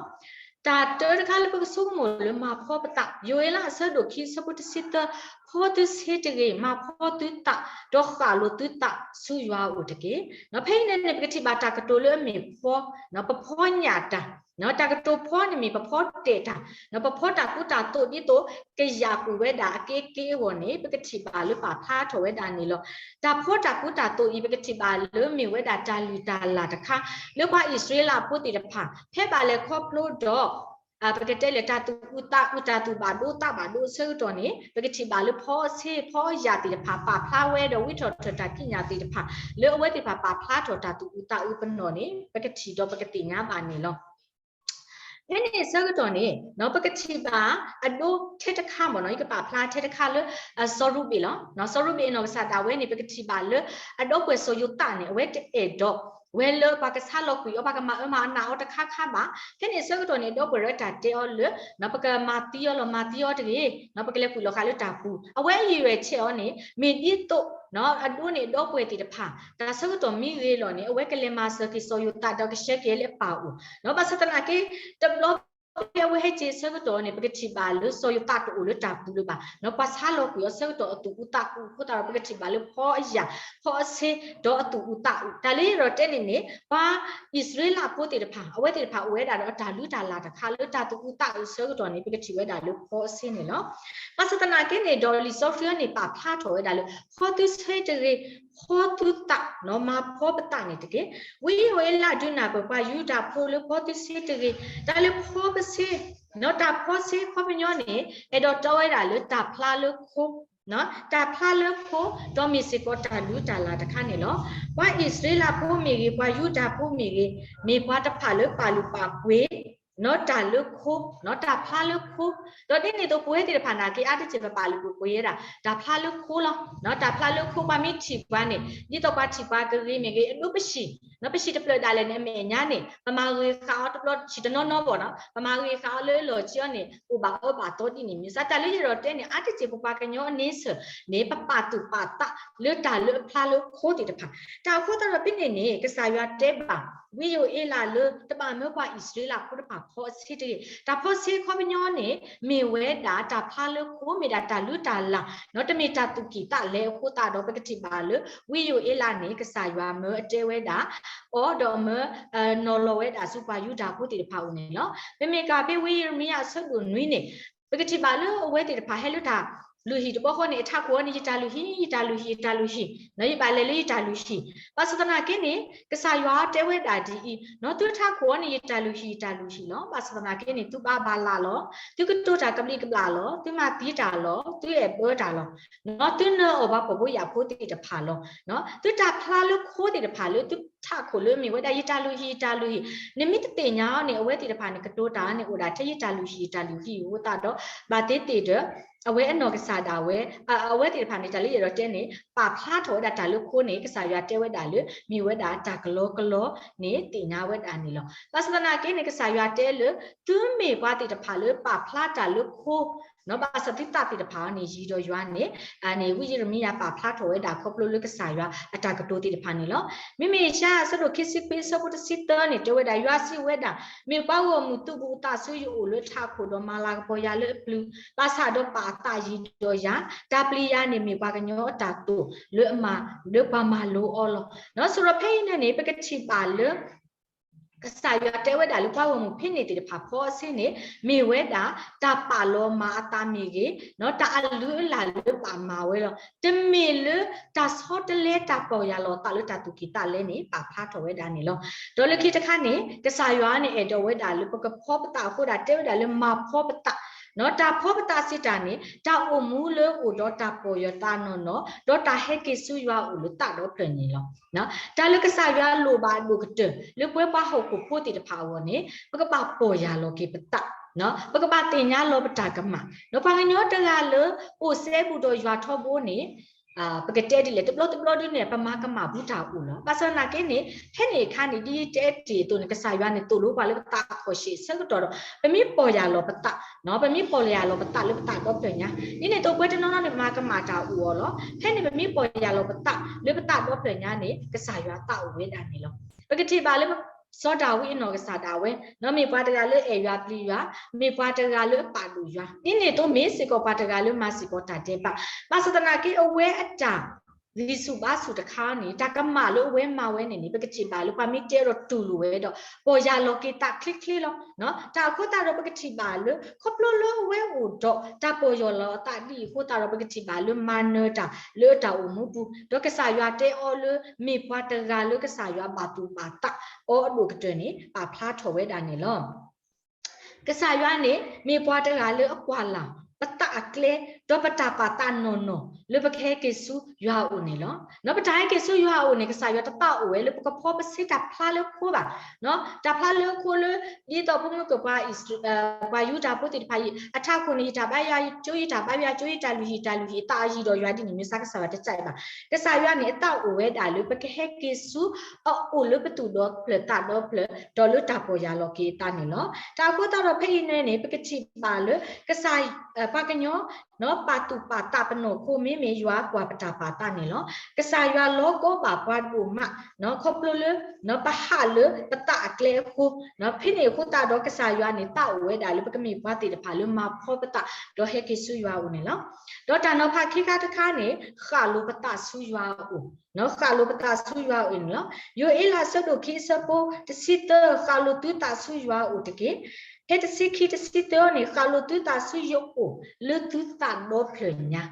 တၢ်တၢတခါလၢပကဆိကမိၣ်လၢမၤဖှီပသး ယိၤအ့လးအဆၢဒိၣ်ခံအဆၢဖိတဆံသၢ, ဖှီသုဆ့တဂ့ၤ, မၤဖှီသုသး, ဒီးဃၣ်လိာ်သုသးဆူယွၤအအိၣ်တက့ၢ်. ဖဲအံၤန့ၣ်န့ၣ် ပကထံၣ်ဘၣ်တၢ်ကတိၤလၢအမ့ၢ်ဖှီ, ပဖှီညၣ်တၢ်, တၢ်ကတိၤဖှီန့ၣ်မ့ၢ်ပဖှီတဲာ်တၢ်, ပဖှီတၢ်ကူတၢ်သိးဒ်သိး ကယာ်ကွံာ်ဝဲဒၣ်အက့က့အဂီၢ်န့ၣ် ပကထံၣ်ဘၣ်လၢပာ်ဖျါထီၣ်ဝဲဒၣ်န့ၣ်လီၤ. တၢ်ဖှီတၢ်ကူတၢ်သိးအံၤ ပကထံၣ်ဘၣ်လၢမ့ၢ်ဝဲဒၣ်တၢ်လုၢ်တၢ်လၢ်တခါ လၢပှၤအံၣ်စရ့လးဖိသ့ၣ်တဖၣ် ဖဲဘၣ်လဲၤခီဖျိဒီး ပကတဲလၢတၢ်သူၣ်အုးသးအုး တၢ်သူၣ်ဘၣ်ဒိသးဘၣ်ဒိအဆၢကတီၢ်န့ၣ် ပကထံၣ်ဘၣ်လၢ ဖီအဆ့ဖီအယာ်သ့ၣ်တဖၣ် ပာ်ဖျါဝဲဒီးဝံထီၣ်ထၢၣ်တၢ်ကံးညာ်သ့ၣ်တဖၣ် လၢအဝဲသ့ၣ်တဖၣ်ပာ်ဖျါထီၣ်တၢ်သူၣ်အုးသးအုးပနီၣ်န့ၣ် ပကထံၣ်ဒီးပကသ့ၣ်ညါဘၣ်န့ၣ်လီၤ. ဖဲန့ၣ်အဆၢကတီၢ်န့ၣ် ပကထံၣ်ဘၣ်အဒိထဲတခါမ့ၢ်နီၤ ယကပာ်ဖျါထဲတခါလၢ စီၤရူဘ့ၣ်လီၤ. စီၤရူဘ့ၣ်အနီၢ်ကစၢ်ဒၣ်ဝဲန့ၣ် ပကထံၣ်ဘၣ်လၢ အဒီပုၢ်ဝဲၢ်စီၤယိၤသးန့ၣ် အဝဲတအဲၣ်ဒိး ဝဲလၢပှၤကဆါလီၤကွံာ်အီၤ ပှၤကမၤအၢမၤနးအီၤတခါခါဘၣ်. ဖဲန့ၣ်အဆၢကတီၢ်န့ၣ် ဒီပုၢ်ဝဲၢ်တၢ်တဲအီၤလၢ ပကမၤသံအီၤလီၤ မၤသံအီၤတဂ့ၤ, ပကလဲၤကွံာ်လီၤဃာ်လၢတၢ်ပူၤ. အဝဲအယံာ်ဝဲဆဲးအီၤန့ၣ် မ့ၢ်ဒ်သိး အဒိန့ၣ်ဒီပုၢ်ဝဲၢ်သ့ၣ်တဖၣ် တၢ်ဆၢကတီၢ်မ့ၢ်ဂ့ၤလီၤန့ၣ် အဝဲကလဲၤမၤစၢၤက့ၤစီၤယိၤသးဒီးကဆှၢက့ၤလၢအပၢ်အိၣ်. ဘၣ်ဆၣ်သနာ်က့ တဘျီ ဖဲအဝဲဟဲက့ၤဆၢကတီၢ်န့ၣ် ပကထံၣ်ဘၣ်လၢစီၤယိၤသးတအိၣ်လၢတၢ်ပူၤလၢၤဘၣ်. ပှၤဆါလီၤကွံာ်အီၤဆၢကတီၢ်အသူၣ်အုးသးအုးအဃိသတးဒီး ပကထံၣ်ဘၣ်လၢဖီအယာ် ဖီအဆ့ ဒီးအသူၣ်အုးသးအုး. တၢ်လၢယအဲၣ်ဒိးတဲန့ၣ်န့ၣ် ပှၤအံၣ်စရ့လးဖိသ့ၣ်တဖၣ် အဝဲသ့ၣ်တဖၣ်အိၣ်ဝဲဒၣ်ဒီးအတၢ်လုၢ်တၢ်လၢ်တခါလၢတၢ်သူၣ်အုးသးအုးဆၢကတီၢ်န့ၣ် ပကထံၣ်ဝဲဒၣ်လၢဖီအဆ့န့ၣ်လီၤ. ဘၣ်ဆၣ်သနာ်က့န့ၣ် ဒီးလံာ်စီဆှံန့ၣ် ပာ်ဖျါထီၣ်ဝဲဒၣ်လၢ ဖီသုဆ့တဂ့ၤ, ဖီသုသး မၤဖီပသးန့ၣ်တက့ၢ်. ဝံယိၤအ့လးဒုးနၢ်ပၢၢ်ပှၤယူဒၤဖိလၢဖီသုဆ့တဂ့ၤ, တၢ်လၢဖီပဆ့ တၢ်ဖီဆ့ခီပညီန့ၣ် အဲၣ်ဒိးတဲဝဲဒၣ်လၢတၢ်ဖျါလၢခိ တၢ်ဖျါလၢခိ ဒီးမ့ၢ်စ့ၢ်ကီးတၢ်လုၢ်တၢ်လၢ်တခါန့ၣ်လီၤ. ပှၤအံၣ်စရ့လးဖိမ့ၢ်ဂ့ၤ ပှၤယူဒၤဖိမ့ၢ်ဂ့ၤ မ့ၢ်ပှၤတဖၣ်လၢပာ်လုၢ်ပာ်ပှ့ၤ တၢ်လၢခိ, တၢ်ဖျါလၢခိ. ဒီးဒ်န့ၣ်အသိး ပဝဲသ့ၣ်တဖၣ်နာ်က့ အါတက့ၢ်ပပာ်လုၢ်ပာ်ပှ့ၤဝဲဒၣ် တၢ်ဖျါလၢခိလီၤ. တၢ်ဖျါလၢခိ ပှၤမ့ၢ်ထံၣ်ပှၤန့ၣ် ဒ်သိးပှၤထံၣ်ပှၤကဂ့ၤမ့ၢ်ဂ့ၤ အဒိပဟံၣ်, ပဟံၣ်တဖျၢၣ်ဒၣ်လဲာ်န့ၣ် အမဲာ်ညါန့ၣ် ပမၤဂ့ၤဃာ်အီၤတဘျီ ဟံၣ်တနီၤနီၤဘၣ်နီၤ ပမၤဂ့ၤဃာ်အီၤလၢအလီၢ်ခံအီၤန့ၣ် အိၣ်ဘၣ်အၢဘၣ်သီဒ်န့ၣ်မ့ၢ်စ့ၢ် တၢ်လၢယအဲၣ်ဒိးတဲန့ၣ် အါတက့ၢ်ပပှၤကညီအန့ဆၢၣ်န့ၣ် ပပာ်သူၣ်ပာ်သးလၢတၢ်လၢအဖျါလၢခိသ့ၣ်တဖၣ်. တၢ်အဃိသတးဒီးဖဲန့ၣ်န့ၣ် ကစၢ်ယွၤတဲဘၣ် ဝံယိၤအ့လးလၢ တဘၣ်မၢပှၤအံၣ်စရ့လးဖိတဖၣ်ဖီအဆ့တဂ့ၤ. တၢ်ဖီဆ့ခီပညီန့ၣ် မ့ၢ်ဝဲဒၣ်တၢ်ဖျါလၢခိ မ့ၢ်ဒၣ်တၢ်လုၢ်တၢ်လၢ် တမ့ၢ်တၢ်သူၣ်ကံၢ်သးလဲအဃိသတးဒီး ပကထံၣ်ဘၣ်လၢ ဝံယိၤအ့လးန့ၣ် ကစၢ်ယွၤမၢအတဲဝဲဒၣ်အီၤ ဒီးအမၢ နီၤလီၤဝဲဒၣ်ဆူပှၤယူဒၤဖိသ့ၣ်တဖၣ်အအိၣ်န့ၣ်လီၤ. ပမ့ၢ်ကၤဖဲဝံယံးရမံယၤအဆၢဒိၣ်နွံန့ၣ် ပကထံၣ်ဘၣ်လၢအဝဲသ့ၣ်တဖၣ်ဟဲလၢတၢ်လုၢ်ဟံၣ်တဘျီဃီန့ၣ် အထးခိၣ်အီၤန့ၣ် ယတၢ်လုၢ်ဟံၣ် ယတၢ်လုၢ်ဟံၣ် ယတၢ်လုၢ်ဟံၣ် ယဘၣ်လဲၤလၢယတၢ်လုၢ်ဟံၣ်. ဘၣ်ဆၣ်သနာ်က့န့ၣ် ကစၢ်ယွၤတဲဝဲဒၣ်ဒ်အံၤ, သုထးခိၣ်အီၤန့ၣ် ယတၢ်လုၢ်ဟံၣ် ယတၢ်လုၢ်ဟံၣ်လီၤ. ဘၣ်ဆၣ်သနာ်က့န့ၣ် သုဘၣ်ဘၣ်လၢ်လီၤ, သုကတိၤတၢ်ကဘျံးကဘျၣ်လီၤ, သုမၤသံတၢ်လီၤ, သုအဲၣ်ဘၢတၢ်လီၤ, သုနၢအီၣ်ပှၤဖှီၣ်ဖိယာ်ဖိသ့ၣ်တဖၣ်လီၤ. သုတၢ်ဖျါလၢခိသ့ၣ်တဖၣ်လၢသုထးခိၣ်လၢအမ့ၢ်ဝဲဒၣ် ယတၢ်လုၢ်ဟံၣ် ယတၢ်လုၢ်ဟံၣ်, နမ့ၢ်တသ့ၣ်ညါအီၤန့ၣ် အဝဲသ့ၣ်တဖၣ်န့ၣ် ကတိၤတၢ်န့ၣ် အိၣ်ဒၣ်ထဲယတၢ်လုၢ်ဟံၣ် ယတၢ်လုၢ်ဟံၣ်အဃိသတးဒီး ဘၣ်သ့ၣ်သ့ၣ်ဒီး အဝဲအနီၢ်ကစၢ်ဒၣ်ဝဲ အဝဲသ့ၣ်တဖၣ်န့ၣ် တၢ်လၢယအဲၣ်ဒိးတဲန့ၣ် ပာ်ဖျါထီၣ်ဝဲဒၣ်တၢ်လၢခိန့ၣ် ကစၢ်ယွၤတဲဝဲဒၣ်လၢ မ့ၢ်ဝဲဒၣ်တၢ်ကလီကလီန့ၣ် သ့ၣ်ညါဝဲဒၣ်န့ၣ်လီၤ. ဘၣ်ဆၣ်သနာ်က့န့ၣ် ကစၢ်ယွၤတဲလၢ သုမ့ၢ်ပှၤသ့ၣ်တဖၣ်လၢပာ်ဖျါတၢ်လၢခိ ဘၣ်ဆၣ်သုသးသ့ၣ်တဖၣ်အီၤန့ၣ် ယံၤဒီးယွၤန့ၣ် န့ၣ် ဝံယံးရမံယၤပာ်ဖျါထီၣ်ဝဲဒၣ်ခီဖျိလၢကစၢ်ယွၤအတၢ်ကတိၤသ့ၣ်တဖၣ်န့ၣ်လီၤ. မ့မ့ၢ်ယၡါယၤအဆၢဒိၣ်ခံဆံခွံအဆၢဖိတဆံသၢန့ၣ် တဲဝဲဒၣ် ယွၤစံးဝဲဒၣ်, မ့ၢ်ပှၤဂီၢ်မုၢ်သုးဘူးအသးဆူယအိၣ်လၢထးခိၣ်ဒီးမၤလၤကပီၤယၤလၢအပျုၤ, ဘၣ်ဆၣ်ဒီးပာ်အသးယံၤဒီးယၤ, တၢ်ပျံၤယၤန့ၣ်မ့ၢ်ပှၤကညီအတၢ်တိာ်လၢအမၤ လၢပှၤမၤလိအီၤလီၤ. ဒီးစံးဒီးဖဲအံၤန့ၣ်န့ၣ် ပကထံၣ်ဘၣ်လၢ ကစၢ်ယွၤတဲဝဲဒၣ်လၢပှၤဂီၢ်မုၢ်ဖဲန့ၣ်သ့ၣ်တဖၣ်ဖီအဆ့န့ၣ် မ့ၢ်ဝဲဒၣ် တၢ်ပာ်လီၤမၤအသးမ့ၢ်ဂ့ၤ, တၢ်အလုၢ်အလၢ်လၢပာ်မၤဝဲလီၤ. တမ့ၢ်လၢတၢ်ဆီတလဲတၢ်ပီၢ်ယၢ်လီၤသးလၢတၢ်သူၣ်ကံၢ်သးလဲန့ၣ် ပာ်ဖျါထီၣ်ဝဲဒၣ်န့ၣ်လီၤ. ဒီးလၢခံတခါန့ၣ် ကစၢ်ယွၤန့ၣ်အဲၣ်ဒိးဝဲဒၣ်လၢပကဖီပသးအဃိဒၣ် တဲဝဲဒၣ်လၢမၤဖီပသး တၢ်ဖီပသးစံးတၢ်န့ၣ် တၢ်အိၣ်မူလၢအိၣ်ဒီးတၢ်ပီၢ်ယၢ်သးနီၢ်နီၢ် ဒီးတၢ်ဟဲက့ၤဆူယွၤအအိၣ်လၢသးဒီဖျၢၣ်န့ၣ်လီၤ. တၢ်လၢကစၢ်ယွၤလိၣ်ဘၣ်အဒိၣ်ကတၢၢ် လၢပဝဲပှၤဟီၣ်ခိၣ်ဖိသ့ၣ်တဖၣ်အဂီၢ်န့ၣ် ပကဘၣ်ပီၢ်ယၢ်လီၤက့ၤပသး, ပကဘၣ်သ့ၣ်ညါလီၤပတၢ်ကမၣ်, ဒီးပှၤကညီတဂၤလၢအိၣ်စဲဘူးဒီးယွၤထီဘိန့ၣ် ပကတဲဒ်လဲၣ် တဘျီတဘျီဒ်န့ၣ် ပမၤကမၣ်ဘူးတၢ်အိၣ်လီၤ. ဘၣ်ဆၣ်သနာ်က့န့ၣ် ဖဲန့ၣ်အခါန့ၣ် ဒ်ယတဲတ့ၢ်အသိးန့ၣ် ကစၢ်ယွၤန့ၣ်သိၣ်လိပှၤလၢပသးအခီၣ်ဆံးအဆၢကတီၢ်ဒီး ပမ့ၢ်ပီၢ်ယၢ်လီၤပသး, ပမ့ၢ်ပီၢ်ယၢ်လီၤပသးလၢပသးဒီဖျၢၣ်ညါ, ဒ်န့ၣ်အသိးပဝဲတနီၤနီၤန့ၣ် ပမၤကမၣ်တၢ်အိၣ်အီၤလီၤ. ဖဲန့ၣ်ပမ့ၢ်ပီၢ်ယၢ်လီၤပသးလၢပသးဒီဖျၢၣ်ညါန့ၣ် ကစၢ်ယွၤသးအိၣ်ဝဲဒၣ်န့ၣ်လီၤ. ပကထံၣ်ဘၣ်လၢ စီၤဒၤဝံးအနီၢ်ကစၢ်ဒၣ်ဝဲ မ့ၢ်ပှၤတဂၤလၢအဲၣ်ယွၤပျံၤယွၤ, မ့ၢ်ပှၤတဂၤလၢအပာ်ဒိၣ်ယွၤ, ဒ်န့ၣ်အသိးမ့ၢ်စ့ၢ်ကီးပှၤတဂၤလၢမၤစ့ၢ်ကီးတၢ်ဒဲးဘး, ဘၣ်ဆၣ်သနာ်က့အဝဲအတၢ် ဂံၢ်ဆူၣ်ဘါဆူၣ်တခါန့ၣ် တၢ်ကမၣ်လၢအဝဲမၤဝဲန့ၣ်န့ၣ် ပကထံၣ်ဘၣ်လၢပှၤမ့ၢ်တဲဒီးတူၢ်လိာ်ဝဲဒီး ပီၢ်ယၢ်လီၤက့ၤသးချ့ချ့လီၤ. တၢ်အဃိသတးဒီးပကထံၣ်ဘၣ်လၢ ခီဖျိလၢအဝဲအိၣ်ဒီးတၢ်ပီၢ်ယၢ်လီၤအသးဒ်အံၤအဃိသတးဒီး ပကထံၣ်ဘၣ်လၢမၤနၢၤတၢ်လၢအတၢ်အိၣ်မူပူၤ, ဒီးကစၢ်ယွၤတဲအီၤလၢမ့ၢ်ပှၤတဂၤလၢကစၢ်ယွၤဘၣ်သူၣ်ဘၣ်သးအီၤအဒိၣ်ကတၢၢ်န့ၣ် ပာ်ဖျါထီၣ်ဝဲဒၣ်န့ၣ်လီၤ. ကစၢ်ယွၤန့ၣ် မ့ၢ်ပှၤတဂၤလၢအကွၢ်လၢ် ပသးအကျဲ ဒီးပတၢ်ပာ်သးနီၢ်နီၢ်လၢပကဟဲက့ၤဆူယွၤအအိၣ်န့ၣ်လီၤ. ပတၢ်ဟဲက့ၤဆူယွၤအအိၣ်န့ၣ် ကစၢ်ယွၤတသးအိၣ်ဝဲလၢပကဖီပစ့တၢ်ဖျါလၢခိဘၣ်. တၢ်ဖျါလၢခိလၢ ဒ်သိးဖိမုၣ်ကၢၢ်ပှၤ ပှၤယူဒၤဖိသ့ၣ်တဖၣ်အံၤ အထးခိၣ်န့ၣ် ယတၢ်ဘါယွၤကၠိ ယတၢ်ဘါယွၤကၠိ ယတၢ်လုၢ်ဟံၣ်တၢ်လုၢ်ဟံၣ် အသးအယံၤဒီးယွၤဒ်န့ၣ် မ့ၢ်စ့ၢ်ကီးကစၢ်ယွၤတကးအံၤဘၣ်. ကစၢ်ယွၤန့ၣ်အသးအိၣ်ဝဲဒၣ်လၢပကဟဲက့ၤဆူအအိၣ်လၢပသူၣ်ဒီဖျၢၣ်သးဒီဖျၢၣ် ဒီးလၢတၢ်ပီၢ်ယၢ်လီၤက့ၤအသးန့ၣ်လီၤ. တၢ်အဃိသတးဒီးဖဲအံၤန့ၣ်န့ၣ် ပကထံၣ်ဘၣ်လၢ ကစၢ် ပှၤကညီ ပာ်သူၣ်ပာ်သးပနီၢ်ခိ မ့မ့ၢ်ယွၤကွၢ်ပတၢ်ပာ်သးန့ၣ်လီၤ. ကစၢ်ယွၤလီၤကီဘၣ်ပှၤဒိၣ်မး ခီဖျိလၢ ပဟးလၢပသးအကျဲအဃိ ဖဲန့ၣ်အဃိသတးဒီး ကစၢ်ယွၤန့ၣ်သးအိၣ်ဝဲဒၣ်လၢပကမ့ၢ်ပှၤသ့ၣ်တဖၣ်လၢမၤဖီပသး ဒီးဟဲက့ၤဆူယွၤအအိၣ်န့ၣ်လီၤ. ဒီးတၢ်နီၤဖးခံခါတခါန့ၣ် ဃၣ်လိာ်ပသးဆူယွၤအအိၣ်, ဃၣ်လိာ်ပသးဆူယွၤအအိၣ်န့ၣ်လီၤ. ယိၤအ့လးအဆၢဒိၣ်ခံအဆၢဖိတဆံသၢ ဃၣ်လိာ်သုသးဆူယွၤအအိၣ်တက့ၢ်. ဖဲတဆံခံတဆံသၢန့ၣ် ဃၣ်လိာ်သုသးဆူယအိၣ်လၢသုသးဒီဖျၢၣ်ညါ,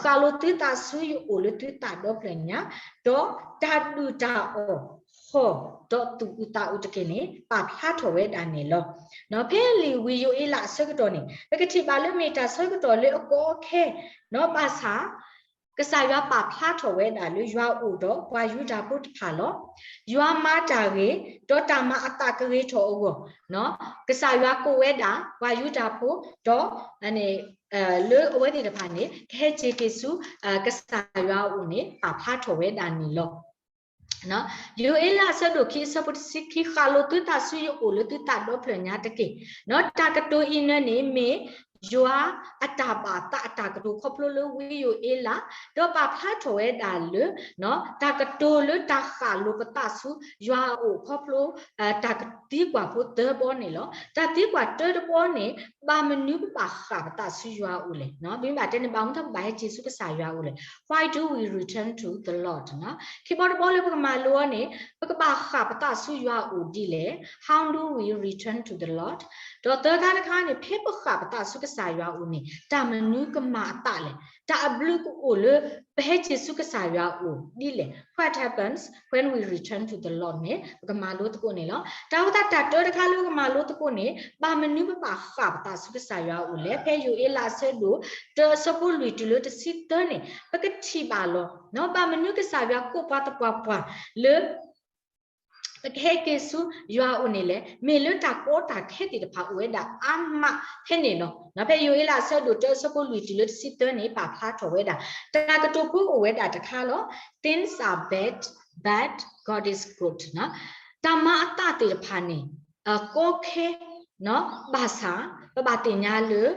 ဃၣ်လိာ်သုသးဆူယအိၣ်လၢသုသးဒီဖျၢၣ်ညါ, ဒီးတၢ်ဒုၣ်တၢ်အီၣ် ဟီၣ်ဒီးသူၣ်အုးသးအုးတက့ၢ်န့ၣ် ပာ်ဖျါထီၣ်ဝဲဒၣ်န့ၣ်လီၤ. ဖဲလံာ်ဝံယိၤအ့လးအဆၢကတီၢ်န့ၣ် ပကထံၣ်ဘၣ်လၢမ့ၢ်တၢ်ဆၢကတီၢ်လၢအကီအခဲ ဘၣ်ဆၣ် ကစၢ်ယွၤပာ်ဖျါထီၣ်ဝဲဒၣ်လၢယွၤအိၣ်ဒီးပှၤယူဒၤဖိတဖၣ်လီၤ. ယွၤမၤတၢ်ဂ့ၤ ဒီးတၢ်မၤအသးကဂ့ၤထီၣ်အဂီၢ် ကစၢ်ယွၤကိးဝဲဒၣ်ပှၤယူဒၤဖိ ဒီး လၢအဝဲသ့ၣ်တဖၣ်န့ၣ် ကဟဲက့ၤက့ၤဆူ ကစၢ်ယွၤအအိၣ်န့ၣ် ပာ်ဖျါထီၣ်ဝဲဒၣ်န့ၣ်လီၤ. ယိၤအ့လးအဆၢဒိၣ်ခံအဆၢဖိတဆံခံ ဃၣ်လိာ်သုသးဆူယအိၣ်လၢသုသးဒီဖျၢၣ်ညါတက့ၢ်. တၢ်ကတိၤအံၤန့ၣ်န့ၣ်မ့ၢ် ယွၤအတၢ်ဘၣ်သးအတၢ်ကတိၤခီဖျိလၢဝံယိၤအ့လး ဒီးပာ်ဖျါထီၣ်ဝဲဒၣ်လၢ တၢ်ကတိၤလၢတၢ်ဃၣ်လိာ်ပသးဆူယွၤအအိၣ်ခီဖျိ တၢ်သံကွၢ်ဖိသၢဘီန့ၣ်လီၤ. တၢ်သံကွၢ်တၢတဘီန့ၣ် ဘၣ်မနုၤပဘၣ်ဃၣ်ပသးဆူယွၤအအိၣ်လဲၣ်. ပမ့ၢ်ဘၣ်တဲန့ၣ် ဘၣ်မနုၤပဘၣ်ဟဲက့ၤဆူကစၢ်ယွၤအအိၣ်လဲၣ်. Why do we return to the Lord? ခံဘီတဘီလၢပကမၤလိအီၤန့ၣ် ပကဘၣ်ဃၣ်ပသးဆူယွၤအအိၣ်ဒ်လဲၣ်. How do we return to the Lord? ဒီးသၢခါတခါန့ၣ် ဖဲပဃၣ်ပသးဆူကစၢ်ယွၤအအိၣ်န့ၣ် တၢ်မနုၤကမၤအသးလဲၣ်. တၢ်အဘျုးကအိၣ်လၢ ပဟဲက့ၤဆူကစၢ်ယွၤအအိၣ်ဒ်လဲၣ်. What happens when we return to the Lord န့ၣ် ပကမၤလိသကိးန့ၣ်လီၤ. တၢ်အဃိသတး တၢ်တၢတခါလၢပကမၤလိသကိးန့ၣ် ဘၣ်မနုၤပဘၣ်ဃၣ်ပသးဆူကစၢ်ယွၤအအိၣ်လဲၣ်. ဖဲယိၤအ့လးအဆၢဒိၣ်တၢအဆၢဖိလွံၢ်တုၤလၢတဆံသၢန့ၣ် ပကထံၣ်ဘၣ်လီၤ. ဘၣ်မနုၤကစၢ်ယွၤကိးပှၤသပှၢ်ပှၢ်လၢ ပကဟဲက့ၤဆူယွၤအအိၣ်န့ၣ်လဲၣ်. မ့ၢ်လၢတၢ်ကီတၢ်ခဲသ့ၣ်တဖၣ်အိၣ်ဝဲဒၣ်အါမးဖဲန့ၣ်လီၤ. ဖဲယိၤအ့လးအဆၢဒိၣ်တၢအဆၢဖိလွံၢ်တုၤလၢတဆံသၢန့ၣ် ပာ်ဖျါထီၣ်ဝဲဒၣ် တၢ်ကတိၤဖိအိၣ်ဝဲဒၣ်တခါလီၤ. Things are bad, but God is good. တၢ်မၤအသးသ့ၣ်တဖၣ်န့ၣ် ကီခဲ ဘၣ်ဆၣ် ပဘၣ်သ့ၣ်ညါလၢ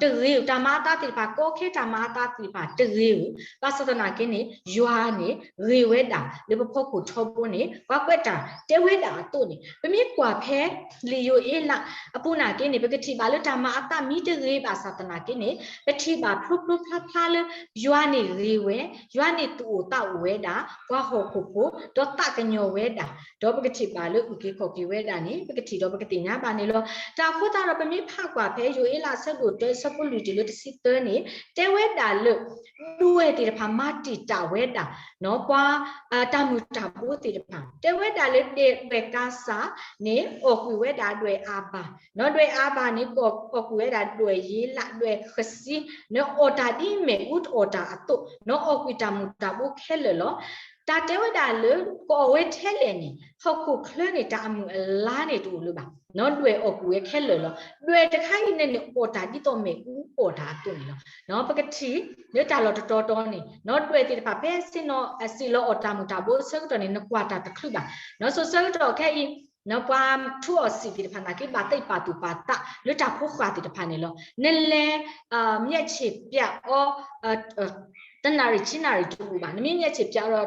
တဂ့ၤဧိၤ, တၢ်မၤအသးသ့ၣ်တဖၣ် ကီခဲတၢ်မၤအသးသ့ၣ်တဖၣ်တဂ့ၤဧိၤ, ဘၣ်ဆၣ်သနာ်က့န့ၣ် ယွၤန့ၣ် ဂ့ၤဝဲဒၣ်လၢပဖီခိၣ်ထီဘိန့ၣ် ပှၤကွဲးတၢ်တဲဝဲဒၣ်အသိးန့ၣ် ပမ့ၢ်ကွၢ်ဖဲလံာ်ယိၤအ့လးအပူၤနာ်က့န့ၣ် ပကထံၣ်ဘၣ်လၢတၢ်မၤအသးမ့ၢ်တဂ့ၤဘၣ်ဆၣ်သနာ်က့န့ၣ် ပထံၣ်ဘၣ်ဖျိဖျိဖျါဖျါလၢ ယွၤန့ၣ်ဂ့ၤဝဲ, ယွၤန့ၣ်သူၣ်အိၣ်သးအိၣ်ဝဲဒၣ် ပှၤဟီၣ်ခိၣ်ဖိ ဒီးသးကညီၤဝဲဒၣ်, ဒီးပကထံၣ်ဘၣ်လၢအုၣ်က့ၤခီၣ်က့ၤဝဲဒၣ်န့ၣ် ပကထံၣ်ဒီးပကသ့ၣ်ညါဘၣ်န့ၣ်လီၤ. တၢ်အဃိသတးဒီး ပမ့ၢ်ဖးကွၢ်ဖဲယိၤအ့လးအဆၢဒိၣ်တၢအဆၢဖိလွံၢ်တုၤလၢတဆံသၢန့ၣ် တဲဝဲဒၣ်လၢ ဒွဲၣ်သ့ၣ်တဖၣ်မၤတံာ်တာ်ဝဲဒၣ် ပှၤ တၢ်မုၢ်တၢ်ဘိသ့ၣ်တဖၣ် တဲဝဲဒၣ်လၢဒွဲၣ်ကါစၢ်န့ၣ် အီၣ်ကွံာ်ဝဲဒၣ်ဒွဲၣ်အၤဘၣ်, ဒွဲၣ်အၤဘၣ်န့ၣ် အီၣ်ကွံာ်ဝဲဒၣ်ဒွဲၣ်ယ့လး ဒွဲၣ်ဃစံ န့ၣ်အီၣ်တၢ်ဒ်မ့ၣ်အူတအီၣ်တၢ်အသိး န့ၣ်အီၣ်ကွံာ်တၢ်မုၢ်တၢ်ဘိခဲလၢာ်လီၤ. တၢ်တဲဝဲဒၣ်လၢ ကအီၣ်ဝဲထဲလဲၣ်န့ၣ် ဟီၣ်ခိၣ်ချၢန့ၣ် တၢ်အမုၢ်အလါန့ၣ်တအိၣ်လၢၤဘၣ်, ဒွဲၣ်အီၣ်ကွံာ်ဝဲခဲလၢာ်လီၤ. ဒွဲၣ်တခါအံၤန့ၣ်န့ၣ် အီၣ်တၢ်ဒ်သိးမ့ၣ်အူအီၣ်တၢ်အသိးန့ၣ်လီၤ. ပကထံၣ်လၢတၢ်လီၢ်တတီၤတီၤန့ၣ် ဒွဲၣ်သ့ၣ်တဖၣ် ဖဲဆ့ၣ်နီၤစံၣ်လီၤအီၣ်တၢ်မုၢ်တၢ်ဘိအဆၢကတီၢ်န့ၣ် နကွၢ်တၢ်တချုးဘၣ်. စိၤဆၢကတီၢ်ခဲအံၤ ပှၤထူအီၣ်စံာ်သ့ၣ်တဖၣ်နာ်က့ ဘၣ်သ့ၣ်ပာ်သူၣ်ပာ်သးလၢတၢ်ဖိဃၢ်သ့ၣ်တဖၣ်န့ၣ်လီၤ. နလဲၤ မျက်ခြေပြအီၤ တနၣ်ရံၣ်ဆံနၣ်ရံၣ်တအိၣ်ဘၣ်, နမ့ၢ် မျက်ခြေပြအီၤ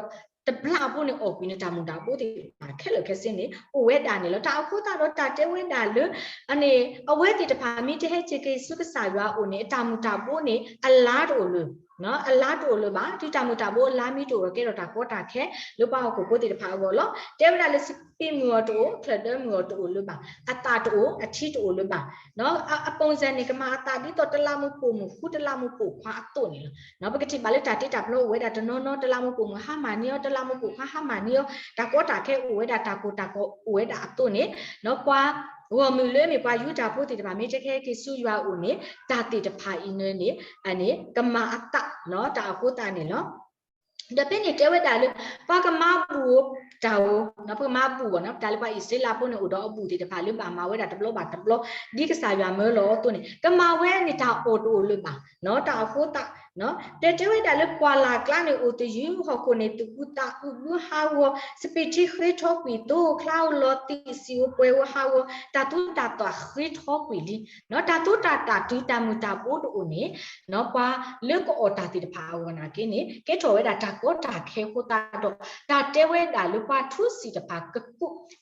တဘျီအဘိန့ၣ် အီၣ်ကွံာ်နတၢ်မုၢ်တၢ်ဘိသ့ၣ်တဖၣ်ခဲလၢာ်ခဲဆ့န့ၣ် အိၣ်ဝဲဒၣ်န့ၣ်လီၤ. တၢ်အဃိသတးဒီးတၢ်တဲဝဲဒၣ်လၢ အဝဲသ့ၣ်တဖၣ်မ့ၢ်တဟဲက့ၤက့ၤဆူကစၢ်ယွၤအအိၣ်န့ၣ် အတၢ်မုၢ်တၢ်ဘိန့ၣ် အလါတအိၣ်လၢၤ အလါတအိၣ်လၢၤဘၣ်. တုၤတၢ်မုၢ်တၢ်ဘိအလါမ့ၢ်တအိၣ် ကဲထီၣ်တၢ်ကီတၢ်ခဲလၢပှၤဟီၣ်ခိၣ်ဖိသ့ၣ်တဖၣ်အဂီၢ်လီၤ. တဲဝဲဒၣ်လၢ စပံးမုၢ်အီၤတအိၣ်, ချၢၣ်ဒၢမုၢ်အီၤတအိၣ်လၢၤဘၣ်, အသၣ်တအိၣ်, အထံတအိၣ်လၢၤဘၣ်. အ အပုံစံန့ၣ် ကမၤအသးဒ်သိးတလးမူးပိာ်မုၣ်ဃု တလးမူးပိာ်ခွါအသိးန့ၣ်လီၤ. ပကထံၣ်ဘၣ်လၢတၢ်တ့တၢ်ဖျီအိၣ်ဝဲဒၣ်တနီၤနီၤ, တလးမူးပိာ်မုၣ်ဟါမၢ်န့ၢ်အီၤ, တလးမူးပိာ်ခွါဟါမၢ်န့ၢ်အီၤ, တၢ်ကီတၢ်ခဲအိၣ်ဝဲဒၣ်, တၢ်ကိၢ်တၢ်ဂီၤအိၣ်ဝဲဒၣ်အသိးန့ၣ် ပှၤ ဂီၢ်မုၢ်လၢမ့ၢ်ပှၤယူဒၤဖိသ့ၣ်တဖၣ် မ့ၢ်တကဟဲက့ၤဆူယွၤအအိၣ်န့ၣ် တၢ်သ့ၣ်တဖၣ်အံၤန့ၣ် အန့ၣ် ကမၤအသးနီၤ တၢ်အဃိသတးန့ၣ်လီၤ. ဒီးဖဲန့ၣ်တဲဝဲဒၣ်လၢ ပှၤကမၤဘူၣ်တၢ်ဧိၤ, ပကမၤဘူၣ်ဘၣ်နီၤ တၢ်လၢပှၤအံၣ်စရ့လးဖိန့ၣ် အိၣ်ဒီးအဘူၣ်သ့ၣ်တဖၣ်လၢဘၣ်မၤဝဲဒၣ်တဘျီဘၣ်တဘျီ ဒ်ကစၢ်ယွၤမၢလီၤအသိးန့ၣ် ကမၤဝဲန့ၣ်တၢ်အီၣ်တအိၣ်လၢၤဘၣ်နီၤ တၢ်အဃိသတး တဲတဲဝဲဒၣ်လၢပှၢ်လၢ်ကျါန့ၣ်အိၣ်သယုၢ် ဟီၣ်ခိၣ်န့ၣ်သူၣ်အုးသးအုးဘုဟးဂီၤ စပံးထံဃ့ထီကွံာ်သိ ချါဧိၤလီၤသံးစံးဧိၤပှဲၤဧိၤဟးဂီၤ တၢ်သူတၢ်သၣ်ဃ့ထီကွံာ်လံနီၤ တၢ်သူတၢ်သၣ်တုၤတၢ်မုၢ်တၢ်ဘိတအိၣ်န့ၣ်နီၤ ပှၤလၢကအီၣ်တၢ်သ့ၣ်တဖၣ်အဂီၢ်နာ်က့န့ၣ် ကဲထီၣ်ဝဲဒၣ်တၢ်ကီတၢ်ခဲအဃိသတးဒီး တၢ်တဲဝဲဒၣ်လၢပှၤထူစံးတဖၣ်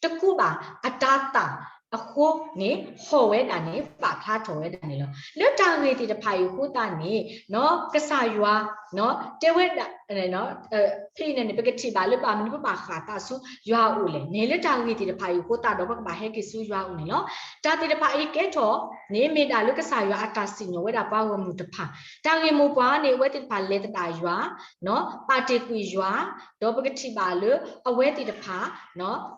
တကူးဘၣ်အတၤသၣ်အဃိန့ၣ် ဟီၣ်ဝဲဒၣ်န့ၣ် ပာ်ဖျါထီၣ်ဝဲဒၣ်န့ၣ်လီၤ. လၢတၢ်ဂ့ၢ်သ့ၣ်တဖၣ်အံၤအဃိသတးန့ၣ် ကစၢ်ယွၤ တဲဝဲဒၣ် ဖဲအံၤန့ၣ်န့ၣ် ပကထံၣ်ဘၣ်လၢဘၣ်မနုၤပဘၣ်ဃၣ်သးဆူယွၤအအိၣ်လဲၣ်န့ၣ် လၢတၢ်ဂ့ၢ်သ့ၣ်တဖၣ်အံၤအဃိသတးဒီး ပကဘၣ်ဟဲက့ၤဆူယွၤအအိၣ်န့ၣ်လီၤ. တၢ်သ့ၣ်တဖၣ်အံၤကဲထီၣ်န့ၣ် မ့ၢ်ဒၣ်လၢကစၢ်ယွၤအတၢ်စံၣ်ညီၣ်ဝဲဒၣ်ပှၤဂီၢ်မုၢ်တဖၣ် တၢ်ဂ့ၢ်မိၢ်ပှၢ်န့ၣ် အဝဲသ့ၣ်တဖၣ်လဲၤသဒၣ်ယွၤ ပာ်တ့ၢ်ကွံာ်ယွၤ ဒီးပကထံၣ်ဘၣ်လၢအဝဲသ့ၣ်တဖၣ်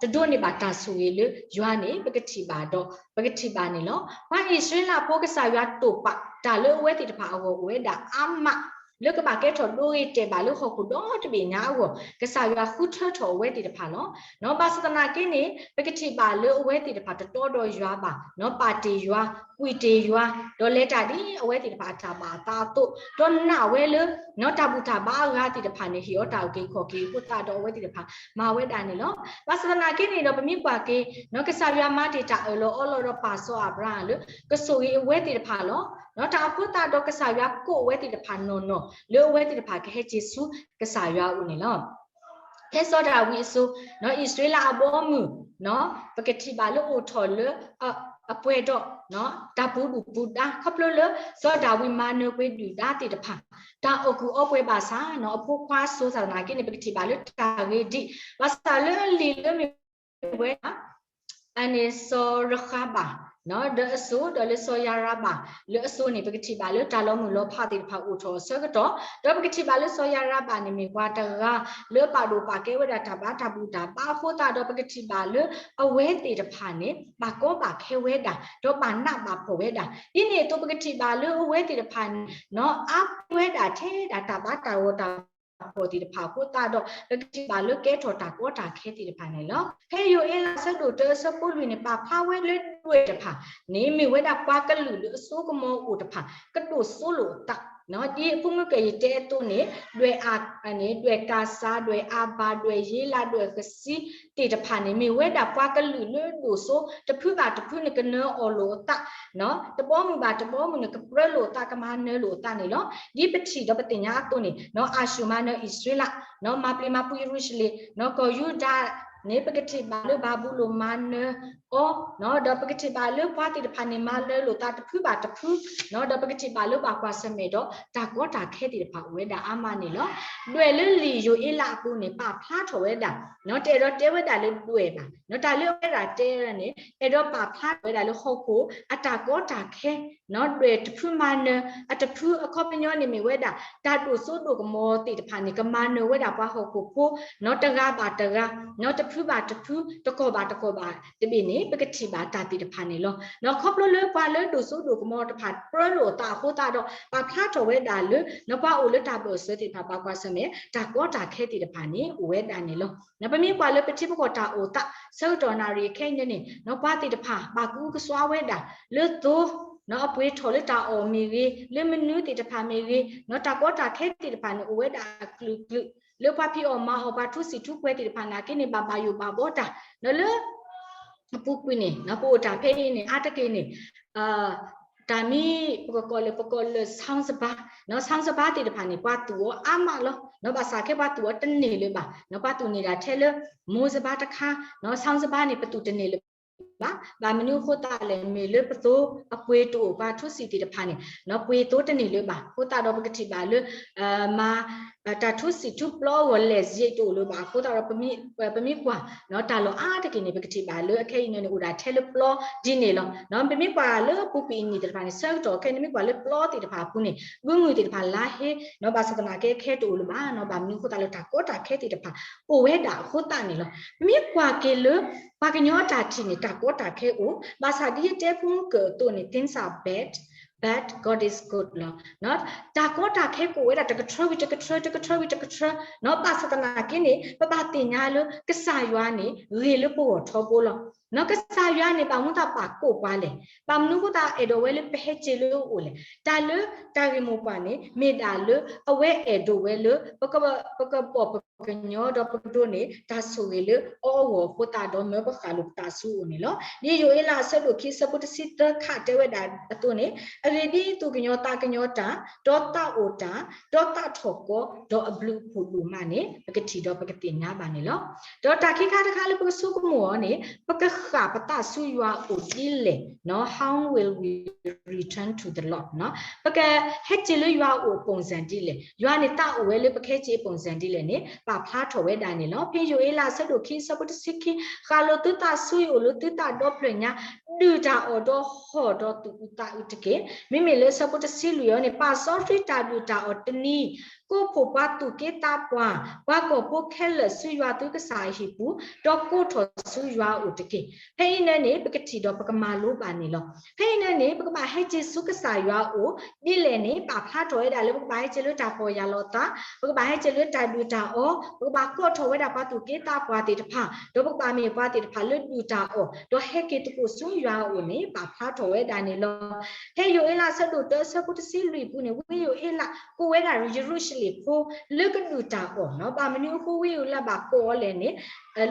တဒိးန့ၢ်ဘၣ်တၢ်ဆိၣ်ဂ့ၤလၢယွၤန့ၣ် ပကထံၣ်ဘၣ်ဒီး ပကထံၣ်ဘၣ်န့ၣ်လီၤ. ပှၤအံၣ်စရ့လးဖိကစၢ်ယွၤတိာ်ပာ်တၢ်လၢအဝဲသ့ၣ်တဖၣ်အဂီၢ်အိၣ်ဝဲဒၣ်အါမး လၢကဘၣ်ကဲထီၣ်ဒိဂ့ၤတဲာ်ဘၣ်လၢဟီၣ်ခိၣ်ဒီတဘ့ၣ်ညါအဂီၢ် ကစၢ်ယွၤဃုထၢထီၣ်အဝဲသ့ၣ်တဖၣ်လီၤ. ဘၣ်ဆၣ်သနာ်က့န့ၣ် ပကထံၣ်ဘၣ်လၢအဝဲသ့ၣ်တဖၣ်တတီဒီးယွၤဘၣ် ပာ်တ့ၢ်ယွၤ ကွံာ်တ့ၢ်ယွၤ ဒီးလဲၤတၢ်ဒ်အဝဲသ့ၣ်တဖၣ်အတၢ်ဘၣ်အသးအသိး ဒီးနာ်ဝဲလၢ တၢ်ဘူၣ်တၢ်ဘါအဂၤသ့ၣ်တဖၣ်န့ၣ် ဟ့ၣ်အီၤတၢ်အုၣ်က့ၤခီၣ်က့ၤအဃိသတးဒီးအဝဲသ့ၣ်တဖၣ် မၤဝဲဒၣ်န့ၣ်လီၤ. ဘၣ်ဆၣ်သနာ်က့န့ၣ်ဒီး ပမ့ၢ်ကွၢ်က့ၤ ကစၢ်ယွၤမၤတ့ၢ်တၢ်အၢၣ်လီၤအီလီၤဒီးပာ်စီၤအၤဘြၤဟၣ်လၢ ကဆိၣ်ဂ့ၤအဝဲသ့ၣ်တဖၣ်လီၤ. တၢ်အဃိသတးဒီးကစၢ်ယွၤကိးအဝဲသ့ၣ်တဖၣ်နီၢ်နီၢ် လၢအဝဲသ့ၣ်တဖၣ်ကဟဲက့ၤဆူကစၢ်ယွၤအအိၣ်န့ၣ်လီၤ. ဖဲစီၤဒၤဝံးအစိၤ အံၣ်စရ့လးအဘီအမုၢ် ပကထံၣ်ဘၣ်လၢအိၣ်ထီၣ်လၢ အပှဲၤဒီး တၢ်ပူၤဒုၣ်ပူၤဒါ ခီဖျိလၢ စီၤဒၤဝံးမၤနၢၤပှ့ၤဒုၣ်ဒါသ့ၣ်တဖၣ် တၢ်အီၣ်ကူၣ်အီပှဲၤဘၣ်ဆၣ် အဖိခွါအစိၤသနာ်က့န့ၣ် ပကထံၣ်ဘၣ်လၢတၢ်ဂ့ၤဒံး ဘၣ်ဆၣ်လၢအလံာ်လၢမ့ၢ်ဝဲဒၣ် အန့ၣ်စီၤရဃၤဘၣ် ဒီးအစိၤ ဒီးလၢစီၤယၤရၤဘၣ် လၢအစိၤန့ၣ် ပကထံၣ်ဘၣ်လၢတၢ်လီၤမုၢ်လီၤဖးသ့ၣ်တဖၣ်အိၣ်ထီၣ်အဆၢကတီၢ် ဒီးပကထံၣ်ဘၣ်လၢစီၤယၤရၤဘၣ်န့ၣ်မ့ၢ်ပှၤတဂၤ လၢပာ်ဒိၣ်ပာ်ကဲဝဲဒၣ်တၢ်ဘါတၢ်ဘူၣ်တၢ်ဘါအဃိသတးဒီး ပကထံၣ်ဘၣ်လၢအဝဲသ့ၣ်တဖၣ်န့ၣ် ဘၣ်ကီဘၣ်ခဲဝဲဒၣ် ဒီးဘၣ်နးဘၣ်ဖှီၣ်ဝဲဒၣ် ဒ်န့ၣ်အသိးပကထံၣ်ဘၣ်လၢအဝဲသ့ၣ်တဖၣ်န့ၣ် အါပှဲၤဝဲဒၣ်ထဲဒၣ်တၢ်ဘါတၢ်ဂီၤတၢ်ဖှီၣ်သ့ၣ်တဖၣ်အဃိသတးဒီး ပကထံၣ်ဘၣ်လၢကဲထီၣ်တၢ်ကီတၢ်ခဲသ့ၣ်တဖၣ်န့ၣ်လီၤ. ဖဲယိၤအ့လးအဆၢဒိၣ်တၢအဆၢဖိလွံၢ်န့ၣ် ပာ်ဖျါဝဲလၢဒွဲၣ်တဖၣ်န့ၣ် မ့ၢ်ဝဲဒၣ်ပှၤကလုာ်လၢအစိကမီၤအိၣ်တဖၣ် ကဒိၣ်စိလိာ်အသး ဒ်အဖိမုၣ်ကဲၣ်ယတဲအသိးန့ၣ် ဒွဲၣ်အ ဒွဲၣ်ကၤစၤ ဒွဲၣ်အၤဘၣ် ဒွဲၣ်ယ့လး ဒွဲၣ်ကစံသ့ၣ်တဖၣ်န့ၣ် မ့ၢ်ဝဲဒၣ်ပှၤကလုာ်လၢအဒိၣ်စိ တဖုဘၣ်တဖုန့ၣ်ကနၢအီၣ်လိာ်အသး တဘီမုၢ်ဘၣ်တဘီမုၢ်န့ၣ် ကပြၢလိာ်အသး ကမၤနၢၤလိာ်အသးန့ၣ်လီၤ. ဒ်ပထံၣ်ဒီးပသ့ၣ်ညါအသိးန့ၣ် အၤၡူၣ်မၤနၢၤအံၣ်စရ့လး မၤပျံၤမၤဖုးယရူၤၡလ့ၣ် ကီၢ်ယူဒၤန့ၣ် ပကထံၣ်ဘၣ်လၢဘၤဘူလိၣ်မၤနၢၤအီၤ ဒီးပကထံၣ်ဘၣ်လၢပှၤသ့ၣ်တဖၣ်န့ၣ် မၤနၢၤလိာ်သးတဖုဘၣ်တဖု ဒီးပကထံၣ်ဘၣ်လၢပှၤကွၢ်ဆၢၣ်မဲာ်ဒီး တၢ်ကီတၢ်ခဲသ့ၣ်တဖၣ်အိၣ်ဝဲဒၣ်အါမးန့ၣ်လီၤ. ဒွဲၣ်လၢလံာ်ယိၤအ့လးအပူၤန့ၣ် ပာ်ဖျါထီၣ်ဝဲဒၣ် တအဲၣ်ဒိးတဲဝဲဒၣ်လၢဒွဲၣ်ဘၣ် တၢ်လၢအဝဲဒၣ်တဲန့ၣ် အဲၣ်ဒိးပာ်ဖျါထီၣ်ဝဲဒၣ်လၢဟီၣ်ခိၣ် အတၢ်ကီတၢ်ခဲ ဒွဲၣ်တဖုမၤနၢၤ အတဖုအခီပညီန့ၣ်မ့ၢ်ဝဲဒၣ် တၢ်ဒိၣ်စိဒိၣ်ကမီၤသ့ၣ်တဖၣ်န့ၣ် ကမၤနၢၤဝဲဒၣ်ပှၤဟီၣ်ခိၣ်ဖိ တဂၤဘၣ်တဂၤ တဖုဘၣ်တဖု တကီၢ်ဘၣ်တကီၢ်ဘၣ်တဘ့ၣ်န့ၣ် ပကထံၣ်ဘၣ်တၢ်သ့ၣ်တဖၣ်န့ၣ်လီၤ. ခီဖျိလၢပှၤလၢဒိၣ်စိဒိၣ်ကမီၤတဖၣ် ပြၢလိာ်အသးအဃိသတးဒီး ပာ်ဖျါထီၣ်ဝဲဒၣ်လၢ ပှၤအိၣ်လၢတၢ်ဘၢၣ်စၢၤသ့ၣ်တဖၣ် ဘၣ်ကွၢ်ဆၢၣ်မဲာ် တၢ်ကီတၢ်ခဲသ့ၣ်တဖၣ်န့ၣ် အိၣ်ဝဲဒၣ်န့ၣ်လီၤ. ပမ့ၢ်ကွၢ်လၢပထံပကီၢ်တၢ်အိၣ်သး ဆၢကတီၢ်နၣ်ရံၣ်အခဲအံၤန့ၣ် ပှၤသ့ၣ်တဖၣ် ဘၣ်ကအုကစွါဝဲဒၣ် လၢသိ အပှ့ၤထီၣ်လၢတၢ်အီၣ်မ့ၢ်ဂ့ၤ လၢမနုၤသ့ၣ်တဖၣ်မ့ၢ်ဂ့ၤ တၢ်ကီတၢ်ခဲသ့ၣ်တဖၣ်န့ၣ် အိၣ်ဝဲဒၣ်အကလုာ်ကလုာ် လၢပှၤဖံးအီၣ်မၤအီၣ် ပှၤထူစံၣ်ထူပှဲၤသ့ၣ်တဖၣ်နာ်က့န့ၣ် ဘၣ်ဘၣ်ယိၣ်ဘၣ်ဘှီတၢ် ဒီးလၢ အပူၤကွံာ်န့ၣ် ပအိၣ်တၢ်ဖဲအံၤန့ၣ် အါတက့ၢ်န့ၣ် တၢ်မ့ၢ်ပကကိးလၢ ပကိးလၢ ဆၣ်စဘါ ဆၣ်စဘါသ့ၣ်တဖၣ်န့ၣ် ပှၤသူၣ်အီၤအါမးလီၤ. ဘၣ်ဆၣ်ခဲပှၤသူၣ်အီၤတန့ၢ်လၢၤဘၣ်. ပှၤသူၣ်န့ၢ်ဒၣ်ထဲလၢ မိၢ်စဘါတခါ ဆၣ်စဘါန့ၣ် ပသူၣ်တန့ၢ်လၢၤဘၣ်. ဘၣ်မနုၤအဃိသတးလဲၣ် မ့ၢ်လၢပသိအပှ့ၤတအိၣ် ပှၤထူစံၣ်သ့ၣ်တဖၣ်န့ၣ် ပှ့ၤသိတန့ၢ်လၢၤဘၣ်. အဃိသတးဒီးပကထံၣ်ဘၣ်လၢ မၤ တၢ်ထူစံာ်ထူပျီအဂီၢ် လဲၤစ့တအိၣ်လၢၤဘၣ်အဃိသတးဒီး ပမ့ၢ်ကွၢ် တၢ်လီၢ်အါတက့ၢ်န့ၣ် ပကထံၣ်ဘၣ်လၢအခဲအံၤန့ၣ်န့ၣ် အိၣ်ဒၣ်ထဲလၢပျီဒ်န့ၣ်လီၤ. ပမ့ၢ်ကွၢ်လၢပူၤကွံာ်အနံၣ်သ့ၣ်တဖၣ်န့ၣ် ဆၢကတီၢ်ခဲအံၤန့ၣ် မ့ၢ်ကွၢ်လၢပျီသ့ၣ်တဖၣ်အပူၤန့ၣ် ဘုမုၢ်သ့ၣ်တဖၣ်လါဟ့ ဘၣ်ဆၣ်သနာ်က့ခဲတအိၣ်လၢၤဘၣ် ဘၣ်မနုၤအဃိသတးလၢတၢ်ကီတၢ်ခဲသ့ၣ်တဖၣ် အိၣ်ဝဲဒၣ်အဃိသတးန့ၣ်လီၤ. ပမ့ၢ်ကွၢ်က့ၤလၢ ပှၤကညီအတၢ်ထံၣ်န့ၣ် တၢ်ကီတၢ်ခဲအိၣ် ဘၣ်ဆၣ်ဒ်ယတဲဖိမုၣ်ကၢၢ်အသိးန့ၣ် things are bad, but God is good လီၤ. တၢ်ကီတၢ်ခဲကအိၣ်ဝဲဒၣ် တကထြၢဝံၤတကထြၢ တကထြၢဝံၤတကထြၢ ဘၣ်ဆၣ်သနာ်က့န့ၣ် ပဘၣ်သ့ၣ်ညါလၢကစၢ်ယွၤန့ၣ် ဂ့ၤလၢပဂီၢ်ထီဘိလီၤ. ကစၢ်ယွၤန့ၣ် ဘၣ်မနုၤသးပာ်ကိးပှၤလဲၣ်. ဘၣ်မနုၤအဃိသးအဲၣ်ဒိးဝဲလၢပဟဲက့ၤလၢအအိၣ်လဲၣ်. တၢ်လၢတၢ်ဂ့ၢ်မိၢ်ပှၢ်န့ၣ် မ့ၢ်ဒၣ်လၢအဝဲအဲၣ်ဒိးဝဲလၢ ပကဘီၣ်ပကညီဒီးပကဒိးန့ၢ် တၢ်ဆိၣ်ဂ့ၤလၢအအီအဂီၢ်အဃိသတးဒီး မၢပဃၣ်လိာ်ပသးဆူအအိၣ်န့ၣ်လီၤ. ဒ်ယိၤအ့လးအဆၢဒိၣ်ခံအဆၢဖိတဆံသၢခးတဲဝဲဒၣ်အသိးန့ၣ် အဂ့ၢ်ဒ်အံၤ, သူၣ်ကညီၤသးကညီၤတၢ်, ဒီးသးအိၣ်တၢ်, ဒီးသးထီၣ်ကီ, ဒီးအဘျုးအဖှိၣ်ဒိၣ်မးန့ၣ် ပကထံၣ်ဒီးပကသ့ၣ်ညါဘၣ်န့ၣ်လီၤ. ဒီးတၢ်ခံခါတခါလၢပကဆိကမိၣ်အီၤန့ၣ် ပကဃၣ်ပသးဆူယွၤအအိၣ်ဒ်လဲၣ်, How will we return to the Lord? ပကဟဲက့ၤလၢယွၤအအိၣ်အပုံစံဒ်လဲၣ်, ယွၤန့ၣ်သးအိၣ်ဝဲလၢပကဟဲက့ၤအပုံစံဒ်လဲၣ်န့ၣ် ပာ်ဖျါထီၣ်ဝဲဒၣ်န့ၣ်လီၤ. ဖဲယိၤအ့လးအဆၢဒိၣ်ခံအဆၢဖိတဆံခံ, ဃၣ်လိာ်သုသးဆူယအိၣ်လၢသုသးဒီဖျၢၣ်ညါ, ဒုၣ်တၢ်အီၣ်ဒီးဟီၣ်ဒီးသူၣ်အုးသးအုးတက့ၢ်. မ့မ့ၢ်လၢအဆၢဖိတဆံလွံၢ်အံၤန့ၣ် ပာ်စီဆှံတၢ်ဒုၣ်တၢ်အီၣ်တနံၤ, ကိးဖှိၣ်ပှၤသူၣ်က့သးပှၢ်, ပှၤကီၢ်ဖိခဲလၢာ်ဆူယွၤသုကစၢ်အဟံၣ်ပူၤ, ဒီးကိးထီၣ်ဆူယွၤအအိၣ်တက့ၢ်. ဖဲအံၤန့ၣ်န့ၣ် ပကထံၣ်ဒီးပကမၤလိဘၣ်န့ၣ်လီၤ. ဖဲအံၤန့ၣ်န့ၣ် ပကဘၣ်ဟဲက့ၤဆူကစၢ်ယွၤအအိၣ် ဒ်လဲၣ်န့ၣ် ပာ်ဖျါထီၣ်ဝဲဒၣ်လၢပကဘၣ်ဟဲက့ၤလၢတၢ်ပီၢ်ယၢ်လီၤသး, ပကဘၣ်ဟဲက့ၤလၢတၢ်ဒုၣ်တၢ်အီၣ်, ပကဘၣ်ကိးထီၣ်ဝဲဒၣ်ပှၤသူၣ်က့သးပှၢ်သ့ၣ်တဖၣ်, ဒီးပကဘၣ်မ့ၢ်ပှၤသ့ၣ်တဖၣ်လၢဒုၣ်တၢ်အီၣ်, ဒီးဟဲက့ၤသကိးဆူယွၤအအိၣ်န့ၣ် ပာ်ဖျါထီၣ်ဝဲဒၣ်န့ၣ်လီၤ. ဖဲယိၤအ့လးအဆၢဒိၣ်တၢအဆၢဖိတဆံလွံၢ်အပူၤန့ၣ် ဝံယိၤအ့လးကိးဝဲဒၣ် ယရူၤၡလ့ၣ်ဖိ လၢကဒုၣ်တၢ်အီၣ်, ဘၣ်မနုၤအဃိဝံယိၤအ့လးဘၣ်ကိးအီၤလဲၣ်န့ၣ်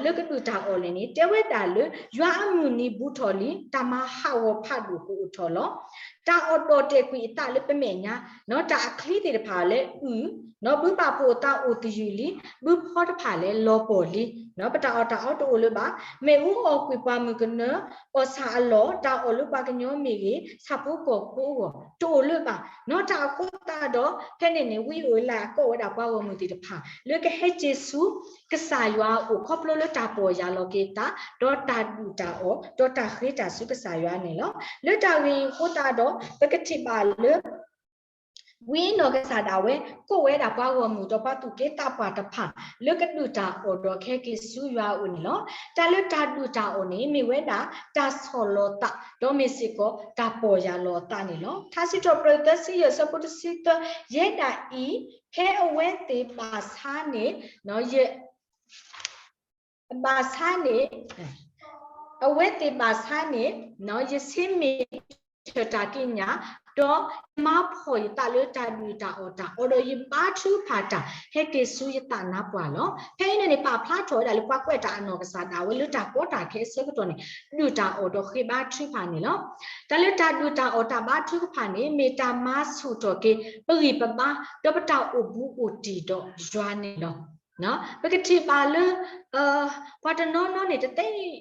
လၢကဒုၣ်တၢ်အီၣ်လဲၣ်န့ၣ် တဲဝဲဒၣ်လၢ ယွၤအမုၢ်နံၤဘူးထီၣ်လံ, တၢ်မၤဟးဂီၤဖးဒိၣ်ကအိၣ်ထီၣ်လီၤ. တၢ်အီၣ်ဒီၣ်တဲာ်ကွံာ်အသးလၢပမဲာ်ညါ, တၢ်အချံသ့ၣ်တဖၣ်လၢအုၣ်, ဘုပာ်ဖှိၣ်အသးအိၣ်သယုၢ်လံ, ဘုဖီတဖၣ်လဲၤလီၤပှီၢ်လံ, ပတၢ်အီၣ်တၢ်အီတအိၣ်လၢၤဘၣ်. မ့ၣ်အူအီၣ်ကွံာ်ပှၢ်မုၢ်ကနၢ, အီၣ်ဆၣ်အလီၢ်, တၢ်အီၣ်လၢပှၤကညီမ့ၢ်ဂ့ၤ, ဆၣ်ဖိကီၢ်ဖိအဂီၢ် တအိၣ်လၢၤဘၣ်. တၢ်အဃိသတးဒီး ဖဲန့ၣ်န့ၣ် ဝံယိၤအ့လးကိးဝဲဒၣ်ပှၤဂီၢ်မုၢ်သ့ၣ်တဖၣ် လၢကဟဲက့ၤဆူ ကစၢ်ယွၤအအိၣ် ခီဖျိလၢတၢ်ပီၢ်ယၢ်လီၤက့ၤသး, ဒီးတၢ်ဒုၣ်တၢ်အီၣ်, ဒီးတၢ်ဃ့တၢ်ဆူကစၢ်ယွၤန့ၣ်လီၤ. လၢတၢ်ဂ့ၢ်အံၤအဃိသတးဒီး ပကထံၣ်ဘၣ်လၢ ဝံအနီၢ်ကစၢ်ဒၣ်ဝဲ ကိးဝဲဒၣ်ပှၤဂီၢ်မုၢ်ဒီးပှၤသူၣ်က့သးပှၢ်တဖၣ် လၢကဒုၣ်တၢ်အီၣ်ဒီးကဟဲက့ၤဆူယွၤအအိၣ်န့ၣ်လီၤ. တၢ်လၢတၢ်ဒုၣ်တၢ်အီၣ်န့ၣ် မ့ၢ်ဝဲဒၣ်တၢ်ဆီၣ်လီၤသး ဒီးမ့ၢ်စ့ၢ်ကီးတၢ်ပီၢ်ယၢ်လီၤအသးန့ၣ်လီၤ. ထါစံးထီၣ်ပတြၢၤသၢဆံယဲၢ်အဆၢဖိတဆံသၢ, ယဲဒၣ်အံၤ ဖဲအဝဲသ့ၣ်ဘၣ်ဆါန့ၣ် ယ ဘၣ်ဆါန့ၣ် အဝဲသ့ၣ်ဘၣ်ဆါန့ၣ် ယဆ့မ့ၢ်ထၢၣ်တၢ်ကံးညာ်, ဒီးယမၤဖှီၣ်ယသးလၢတၢ်ဒုၣ်တၢ်အီၣ်တၢ်အီဒီး ယဘါထုကဖၣ်တၢ် ဟဲက့ၤဆူယသးနါပှၢ်လီၤ. ဖဲအံၤန့ၣ်န့ၣ် ပာ်ဖျါထီၣ်ဝဲဒၣ်လၢပှၤကွဲးတၢ်အနီၢ်ကစၢ်ဒၣ်ဝဲ လၢတၢ်ကီတၢ်ခဲအဆၢကတီၢ်န့ၣ် ဒုၣ်တၢ်အီၣ်ဒီးဃ့ဘါထုကဖၣ်န့ၣ်လီၤ. တၢ်လၢတၢ်ဒုၣ်တၢ်အီၣ်တၢ်ဘါထုကဖၣ်န့ၣ် မ့ၢ်တၢ်မၤဆူၣ်ထီၣ်က့ၤ ပဂံၢ်ပဘါ ဒီးပတၢ်အိၣ်ဘူးအိၣ်တံၢ်ဒီးယွၤန့ၣ်လီၤ. ပကထံၣ်ဘၣ်လၢ ပှၤတနီၤနီၤန့ၣ် တသ့ ဟ့ၣ်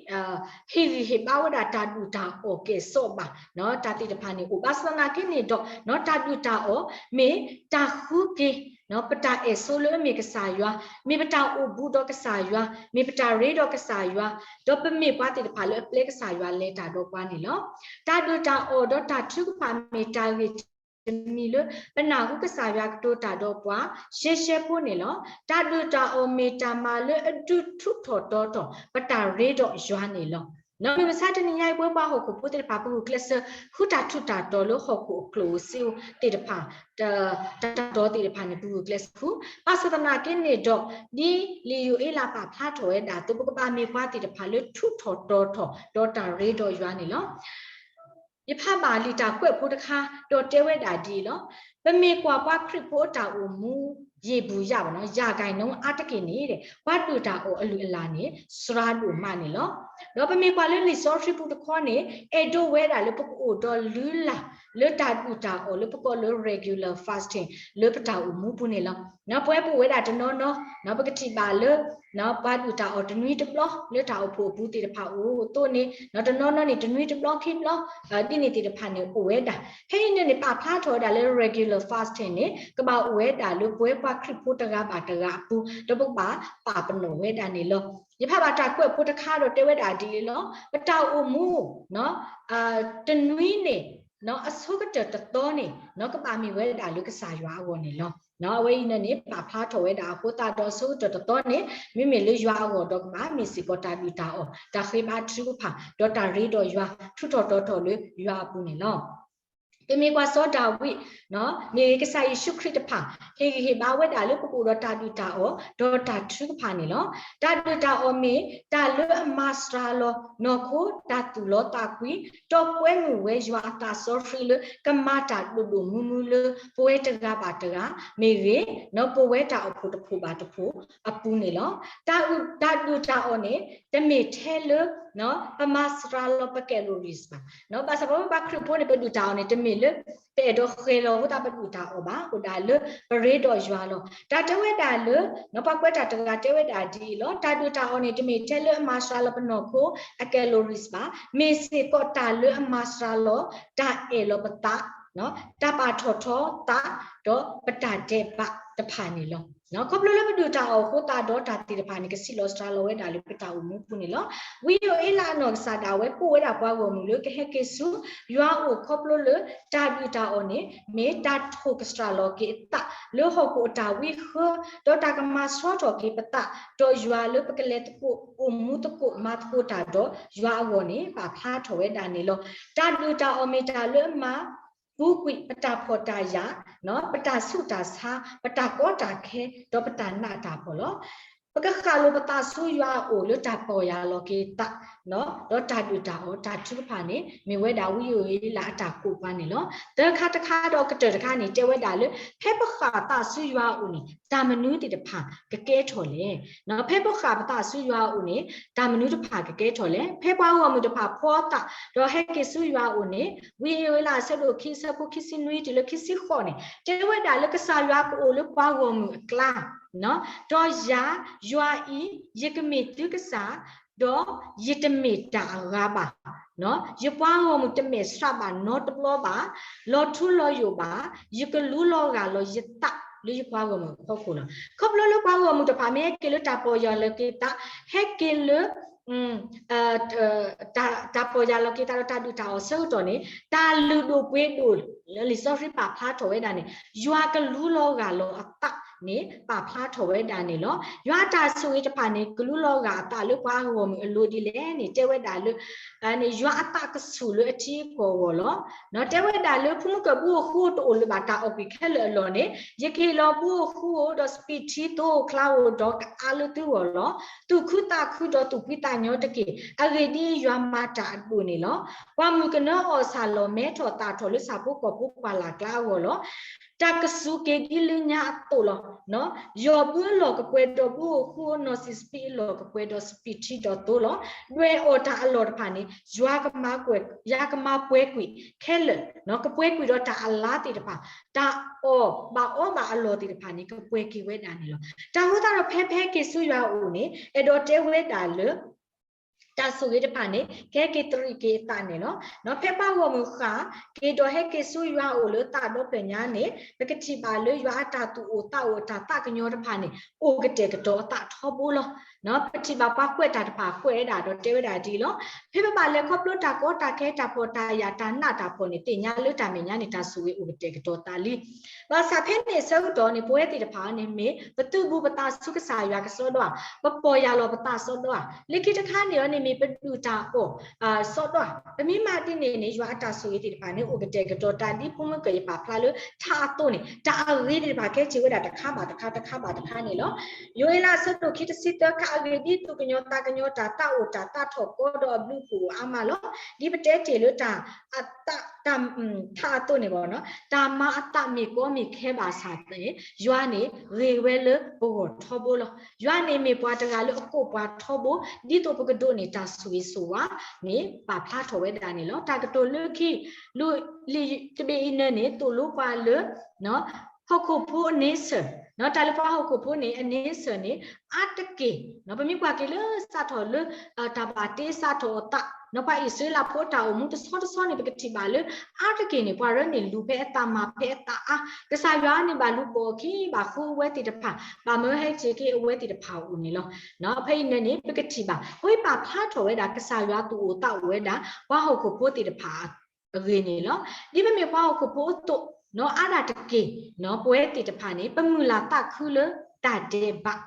ဂံၢ်ဟ့ၣ်ဘါဝဲဒၣ်တၢ်ဒုၣ်တၢ်အီၣ်ကဲၣ်ဆိးဘၣ်, တၢ်သ့ၣ်တဖၣ်န့ၣ်အိၣ်ဘၣ်ဆၣ်သနာ်က့န့ၣ်ဒီး တၢ်ဒုၣ်တၢ်အီၣ် မ့ၢ်တၢ်ဃုက့ၤ ပတၢ်အဲၣ်ဆိးလၢအမ့ၢ်ကစၢ်ယွၤ, မ့ၢ်ပတၢ်အိၣ်ဘူးဒီးကစၢ်ယွၤ, မ့ၢ်ပတၢ်ရ့ဒီးကစၢ်ယွၤ, ဒီးပမ့ၢ်ပှၤသ့ၣ်တဖၣ်လၢအပျဲကစၢ်ယွၤလဲၤတၢ်ဒီးပှၤန့ၣ်လီၤ. တၢ်ဒုၣ်တၢ်အီၣ်ဒီးတၢ်ထုကဖၣ်မ့ၢ်တၢ်ဂ့ၢ်တမံၤလၢ ပနၢ်ဟူကစၢ်ယွၤကတိၤတၢ်ဒီးပှၤ ရှဲရှဲဖိန့ၣ်လီၤ. တၢ်ဒုၣ်တၢ်အီၣ်မ့ၢ်တၢ်မၤလၢအဒုးထူးထီၣ်တီထီၣ် ပတၢ်ရ့ဒီးယွၤန့ၣ်လီၤ. မုၢ်မဆါတနံၤညါအံၤ ပဝဲပှၤဟီၣ်ခိၣ်ဖိသ့ၣ်တဖၣ် ပဂုာ်ကျဲးစၢး ဃုတၢ်ထူးတၢ်တီၤလၢဟီၣ်ခိၣ်အကျိၣ်ဧိၤစ့ဧိၤသ့ၣ်တဖၣ် တၢ်တီၤသ့ၣ်တဖၣ်န့ၣ် ပဂုာ်ကျဲးစၢးဃု, ဘၣ်ဆၣ်သနာ်က့န့ၣ်ဒီး ဒ်လံာ်ယိၤအ့လးပာ်ဖျါထီၣ်ဝဲဒၣ်အသိး ပကဘၣ်မ့ၢ်ပှၤသ့ၣ်တဖၣ်လၢထူးထီၣ်တီထီၣ် ဒီးတၢ်ရ့ဒီးယွၤန့ၣ်လီၤ. ယဖးဘၣ်လံာ်တၢ်ကွဲးဖိတခါ ဒီးတဲဝဲဒၣ်ဒ်အံၤလီၤ. ပမ့ၢ်ကွၢ်ပှၤခရံာ်ဖိအတၢ်အိၣ်မူ ယံာ်ဘူၣ်ယၢ်ဘၣ်နီၤ ရာခိုင်နှုန်း အါတက့ၢ်န့ၣ် ပှၤဒုၣ်တၢ်အီၣ်အလုၢ်အလၢ်န့ၣ် စှၤဒိၣ်မးန့ၣ်လီၤ. ဒီးပမ့ၢ်ကွၢ်လၢလံာ်စီဆှံပူၤတခီန့ၣ် အဲၣ်ဒိးဝဲဒၣ်လၢပကအိၣ်ဒီးလုၢ်လၢ် လၢတၢ်ဒုၣ်တၢ်အီၣ်လၢပကိးလၢ regular fasting လၢပတၢ်အိၣ်မူပူၤန့ၣ်လီၤ. ပဝဲပအိၣ်ဝဲဒၣ်တနီၤနီၤ ပကထံၣ်ဘၣ်လၢ ပှၤဒုၣ်တၢ်အီၣ်တနွံတဘျီ လၢတၢ်အိၣ်ဖှိၣ်အပူၤသ့ၣ်တဖၣ်အိၣ်အသိးန့ၣ် တနီၤနီၤန့ၣ် တနွံတဘျီခံဘျီ ဒ်န့ၣ်သ့ၣ်တဖၣ်န့ၣ် အိၣ်ဝဲဒၣ်. ဖဲအံၤန့ၣ်န့ၣ် ပာ်ဖျါထီၣ်ဝဲဒၣ်လၢ regular fasting န့ၣ် ကဘၣ်အိၣ်ဝဲဒၣ်လၢပဝဲပ ပဝဲပှၤခရံာ်ဖိတဂၤဘၣ်တဂၤအပူၤ ဒီးပကဘၣ်ပာ်ပနီၣ်ဝဲဒၣ်န့ၣ်လီၤ. ယဖးဘၣ်တၢ်ကွဲးဖိတခါဒီးတဲဝဲဒၣ်ဒ်အံၤလီၤ. ပတၢ်အိၣ်မူ တနွံန့ၣ် အဆိကတၢၢ်တသီန့ၣ် ကဘၣ်မ့ၢ်ဝဲဒၣ်လၢကစၢ်ယွၤအဂီၢ်န့ၣ်လီၤ. အဝဲအံၤန့ၣ်န့ၣ် ပာ်ဖျါထီၣ်ဝဲဒၣ်အဃိသတးဒီး အဆိကတၢၢ်တသီန့ၣ် မ့မ့ၢ်လၢယွၤအဂီၢ်ဒီး ကဘၣ်မ့ၢ်စ့ၢ်ကီးတၢ်ဒုၣ်တၢ်အီၣ် တၢ်ဃ့ဘါထုကဖၣ် ဒီးတၢ်ရ့ဒီးယွၤ ထူးထီၣ်တီၤထီၣ်လၢယွၤအပူၤန့ၣ်လီၤ. ပမ့ၢ်ကွၢ်စီၤဒၤဝံး မ့ၢ်ကစၢ်ယ့ၣ်ၡူးခရံာ်တဖၣ် ဟ့ၣ်ဂံၢ်ဟ့ၣ်ဘါဝဲဒၣ်လၢပကအိၣ်ဒီးတၢ်ဒုၣ်တၢ်အီၣ် ဒီးတၢ်ထုကဖၣ်န့ၣ်လီၤ. တၢ်ဒုၣ်တၢ်အီၣ်မ့ၢ်တၢ်လၢအမၤစှၤလီၤနီၢ်ခိ တၢ်သူၣ်လီသးကွံ ဒီးကွဲမုာ်ဝဲယွၤအသးစီဆှံလၢ ကမၤတၢ်ဒိၣ်ဒိၣ်မုၢ်မုၢ်လၢ ပဝဲတဂၤဘၣ်တဂၤမ့ၢ်ဂ့ၤ ပဝဲတၢ်အိၣ်ဖှိၣ်တဖှိၣ်ဘၣ်တဖှိၣ်အပူၤန့ၣ်လီၤ. တၢ်ဒုၣ်တၢ်အီၣ်န့ၣ် တမ့ၢ်ထဲလၢ ပမၤစှၤလီၤပ calories ဘၣ်. ဘၣ်ဆၣ်ပဝဲပှၤခရံာ်ဖိန့ၣ် ပဒုၣ်တၢ်အီၣ်န့ၣ် တမ့ၢ်လၢ ပအဲၣ်ဒိးဃဲၤလီၤအဃိသတးပဒုၣ်တၢ်အီၣ်ဘၣ်, အိၣ်ဒၣ်လၢပရ့ဒီးယွၤလီၤ. တၢ်တဲဝဲဒၣ်လၢ ပှၤကွဲးတၢ်တဂၤတဲဝဲဒၣ်ဒ်အံၤလီၤ. တၢ်ဒုၣ်တၢ်အီၣ်န့ၣ် တမ့ၢ်ထဲလၢအမၤစှၤလီၤပနီၢ်ခိ အ calories ဘၣ်, မ့ၢ်စ့ၢ်ကီးတၢ်လၢအမၤစှၤလီၤ တၢ်အဲၣ်လီၤပသး တၢ်ပာ်ထီၣ်ထီသး ဒီးပတၢ်ဒဲးဘးတဖၣ်န့ၣ်လီၤ. ခီဖျိလၢပဒုၣ်တၢ်အီၣ်အဃိသတးဒီး တၢ်သ့ၣ်တဖၣ်န့ၣ် ကစံးလီၤစှၤလီၤဝဲဒၣ်လၢပတၢ်အိၣ်မူပူၤန့ၣ်လီၤ. ဝံယိၤအ့လးအနီၢ်ကစၢ်ဒၣ်ဝဲ ပိာ်ဝဲဒၣ်ပှၤဂီၢ်မုၢ်လၢကဟဲက့ၤဆူယွၤအအိၣ်ခီဖျိလၢ တၢ်ဒုၣ်တၢ်အီၣ်န့ၣ် မ့ၢ်တၢ်ထိၣ်ကစှၤလီၤက့ၤအသး လၢဟီၣ်ခိၣ်အတၢ်ဝံဃၢ ဒီးတၢ်ကမၤဆှီထီၣ်က့ၤပသး ဒီးယွၤလၢပကလဲၤသကိး အိၣ်မူသကိး မၤသကိးတၢ်ဒီးယွၤအဂီၢ်န့ၣ် ပာ်ဖျါထီၣ်ဝဲဒၣ်န့ၣ်လီၤ. တၢ်ဒုၣ်တၢ်အီၣ်မ့ၢ်တၢ်လၢအမၤ ပူၤကွံာ်ပတၢ်ဖှီၣ်တၢ်ယာ်, ပတၢ်ဆူးတၢ်ဆါ, ပတၢ်ကီတၢ်ခဲ, ဒီးပတၢ်နးတၢ်ဖှီၣ်လီၤ. ပကဃၣ်လိာ်ပသးဆူယွၤအအိၣ်လၢတၢ်ပီၢ်ယၢ်လီၤက့ၤသး, ဒီးတၢ်ဒုၣ်တၢ်အီၣ်တၢ်ထုကဖၣ်န့ၣ် မ့ၢ်ဝဲဒၣ်ဝံယိၤအ့လးအတၢ်ကိးပှၤန့ၣ်လီၤ. သၢခါတခါဒီးကတၢၢ်တခါန့ၣ် တဲဝဲဒၣ်လၢ ဖဲပဃၣ်သးဆူယွၤအအိၣ်န့ၣ် တၢ်မနုၤသ့ၣ်တဖၣ်ကကဲထီၣ်လဲၣ်. ဖဲပဃၣ်ပသးဆူယွၤအအိၣ်န့ၣ် တၢ်မနုၤတဖၣ်ကကဲထီၣ်လဲၣ်. ဖဲပှၤဂီၢ်မုၢ်တဖၣ်ဖှီသး ဒီးဟဲက့ၤဆူယွၤအအိၣ်န့ၣ် ဝံယိၤအ့လးအဆၢဒိၣ်ခံ အဆၢဖိခံဆံနွံတုၤလၢခံဆံဃိးန့ၣ် တဲဝဲဒၣ်လၢကစၢ်ယွၤကအိၣ်လၢပှၤဂီၢ်မုၢ်အကျါ, ဒီးယၤ, ယွၤအံၤ, ယကမ့ၢ်သုကစၢ်, ဒီးယတမ့ၢ်တၢ်အဂၤဘၣ်. ယပှၤဂီၢ်မုၢ်တမဲာ်ဆှးဘၣ်နီတဘျီဘၣ်, လီၤထူလီၤယိာ်ဘၣ်, ယကလူလီၤဂၢ်လီၤယသးလၢယပှၤဂီၢ်မုၢ်အဖီခိၣ်လီၤ. ခီဖျိလၢပှၤဂီၢ်မုၢ်တဖၣ်မ့ၢ်ဟဲက့ၤလၢတၢ်ပီၢ်ယၢ်လီၤက့ၤသး, ဟဲက့ၤလၢ တၢ်ပီၢ်ယၢ်လီၤက့ၤသးဒီးတၢ်ဒုၣ်တၢ်အီၣ်အဆၢကတီၢ်န့ၣ် တၢ်လုၢ်ဒိၣ်ပှ့ၤဒိၣ်လၢလံာ်စီဆှံပာ်ဖျါထီၣ်ဝဲဒၣ်န့ၣ် ယွၤကလူလီၤဂၢ်လီၤအသးန့ၣ် ပာ်ဖျါထီၣ်ဝဲဒၣ်န့ၣ်လီၤ. ယွၤအတၢ်ဆိၣ်ဂ့ၤတဖၣ်န့ၣ် ကလူလီၤဂၢ်အသးလၢပှၤဂီၢ်မုၢ်အလိၤဒ်လဲၣ်န့ၣ် တဲဝဲဒၣ်လၢ ယွၤအသးကဆူၣ်လၢအထံအကီၢ်အဂီၢ်လီၤ. တဲဝဲဒၣ်လၢ ဖိမုၣ်ကၢၢ်ဘိအဃိတအိၣ်လၢၤဘၣ် တၢ်အီၣ်ကွံာ်ခဲလၢာ်အလီၢ်န့ၣ် ယကဟ့ၣ်လီၤဘိအဃိဒီးစပံးထံသိချါဧိၤဒီးကအါလၢသုဂီၢ်လီၤ. သူၣ်ခုသးခုဒီးသူၣ်ဖှံသးညီတက့ၢ်. အဂ့ၢ်ဒ်အံၤ, ယွၤမၤတၢ်အဒိၣ်န့ၣ်လီၤ. ပှၤမုၣ်ကနၢအီၣ်ဆၣ်လီၤမဲထီၣ်သၣ်ထီၣ်လၢဆၣ်ဖိကီၢ်ဖိပှၢ်လၢ်ကျါအဂီၢ်လီၤ. တၢ်ကစူၤက့ၤဒ်လၢညါအသိးလီၤ. ယီၢ်ဘုအလီၢ်ကပှဲၤဒီးဘိအဃိ, နီၢ်စံၣ်စပံးအလီၢ်ကပှဲၤဒီးစပံးထံဒီးသိလီၤ. ဒွဲၣ်အီၣ်တၢ်အလီၢ်တဖၣ်န့ၣ် ယွၤကမၤပှဲၤ, ယွၤကမၤပှဲၤကွံာ်ခဲလၢာ်, ကပှဲၤကွံာ်ဒီးတၢ်အလါသ့ၣ်တဖၣ်, တၢ်အီၣ်ဘၣ်အီဘၣ်အလီၢ်သ့ၣ်တဖၣ်န့ၣ် ကပှဲၤက့ၤဝဲဒၣ်န့ၣ်လီၤ. တၢ်အဃိသတးဒီး ဖဲဖဲဟဲက့ၤဆူယွၤအအိၣ်န့ၣ် အဲၣ်ဒိးတဲဝဲဒၣ်လၢ တၢ်ဆိၣ်ဂ့ၤတဖၣ်န့ၣ် ကဟဲက့ၤတရံးက့ၤအသးန့ၣ်လီၤ. ဖဲပှၤဂီၢ်မုၢ်ဃၣ်က့ၤဒီးဟဲက့ၤဆူယွၤအအိၣ်လၢသးဒီဖျၢၣ်ညါန့ၣ် ပကထံၣ်ဘၣ်လၢယွၤအတၢ်သူၣ်အိၣ်သးအိၣ်အတၢ်သးကညီၤတဖၣ်န့ၣ် အိၣ်ကတဲာ်ကတီၤအသးထီဘိလီၤ. ပထံၣ်ဘၣ်ပှၤကွဲးတၢ်တဖၣ်ကွဲးဝဲဒၣ်ဒီးတဲဝဲဒၣ်ဒ်အံၤလီၤ. ဖဲပဘၣ်လဲၤခီဖျိတၢ်ကီတၢ်ခဲ တၢ်ဖှီၣ်တၢ်ယာ် တၢ်နးတၢ်ဖှီၣ်န့ၣ် သ့ၣ်ညါလၢတၢ်မဲာ်ညါန့ၣ် တၢ်ဆိၣ်ဂ့ၤအိၣ်ကတဲာ်ကတီၤသးလံ. ဘၣ်ဆၣ်ဖဲန့ၣ်အဆၢကတီၢ်န့ၣ် ပဝဲသ့ၣ်တဖၣ်န့ၣ်မ့ၢ် ပသုးဘူးပသးဆူကစၢ်ယွၤကစီဒီဧါ, ပပီၢ်ယၢ်လီၤပသးစီဒီဧါ, လၢခံတခါန့ၣ်အီၤန့ၣ်မ့ၢ်ပဒုၣ်တၢ်အီၣ် စီဒီဧါ, ပမ့ၢ်မၤဒ်န့ၣ်န့ၣ် ယွၤအတၢ်ဆိၣ်ဂ့ၤသ့ၣ်တဖၣ်န့ၣ် အိၣ်ကတဲာ်ကတီၤသးဒ်ဖိမုၣ်ကၢၢ်ယပာ်ဖျါလၢထါအသိးန့ၣ် တၢ်အဂ့ၤသ့ၣ်တဖၣ်ကဲထီၣ်ဝဲဒၣ်တခါဘၣ်တခါ တခါဘၣ်တခါန့ၣ်လီၤ. ယိၤအ့လးအဆၢဒိၣ်ခံ တဆံသၢခါ အဂ့ၢ်ဒ်အံၤ သူၣ်ကညီၤသးကညီၤတၢ်သးအိၣ်တၢ်သးထီၣ်ကီဒီးအဘျုးအဖှိၣ်အိၣ်အါမးလီၤ. ဒ်ပတဲတ့ၢ်လၢတၢ် ထါအသိးန့ၣ် တၢ်မၤအသးမ့ၢ်ကီမ့ၢ်ခဲဘၣ်ဆၣ်န့ၣ် ယွၤန့ၣ်ဂ့ၤဝဲလၢပဂီၢ်ထီဘိလီၤ. ယွၤန့ၣ်မ့ၢ်ပှၤတဂၤလၢအကိးပှၤထီဘိ ဒ်သိးပကဒိးန့ၢ်တၢ်ဆိၣ်ဂ့ၤဆိၣ်ဝါန့ၣ် ပာ်ဖျါထီၣ်ဝဲဒၣ်န့ၣ်လီၤ. တၢ်ကတိၤလၢခံ လံာ်တဘ့ၣ်အံၤန့ၣ်န့ၣ် သိၣ်လိပှၤလၢ ဟီၣ်ခိၣ်ဖိအန့ဆၢၣ် တၢ်လၢပှၤဟီၣ်ခိၣ်ဖိန့ၣ် အန့ဆၢၣ်န့ၣ် အါတက့ၢ် ပမ့ၢ်ကွၢ်က့ၤလၢစးထီၣ်လၢ တၢ်ဘၣ်တ့စးထီၣ်အသး ပှၤအံၣ်စရ့လးဖိတၢ်အိၣ်မူတဆီတဆီန့ၣ် ပကထံၣ်ဘၣ်လၢ အါတက့ၢ်န့ၣ် ပှၤရၢန့ၣ်လူၤဖဲအသးမၤဖဲအသးအါ, ကစၢ်ယွၤန့ၣ်ဘၣ်လူၤပိာ်အီၤခံ ဘၣ်ဃုအဝဲသ့ၣ်တဖၣ် ဘၣ်မၢဟဲက့ၤက့ၤအဝဲသ့ၣ်တဖၣ်အအိၣ်န့ၣ်လီၤ. ဖဲအံၤန့ၣ်န့ၣ် ပကထံၣ်ဘၣ် အဝဲပာ်ဖျါထီၣ်ဝဲဒၣ် ကစၢ်ယွၤသူၣ်အိၣ်သးအိၣ်ဝဲဒၣ် ပှၤဟီၣ်ခိၣ်ဖိသ့ၣ်တဖၣ်အဂ့ၢ်န့ၣ်လီၤ. ဒ်ပမ့ၢ်ပှၤဟီၣ်ခိၣ်ဖိအသိး အါဒၣ်တက့ၢ် ပဝဲသ့ၣ်တဖၣ်န့ၣ် ပမုၢ်လၢ်သးခုလၢတၢ်ဒဲးဘး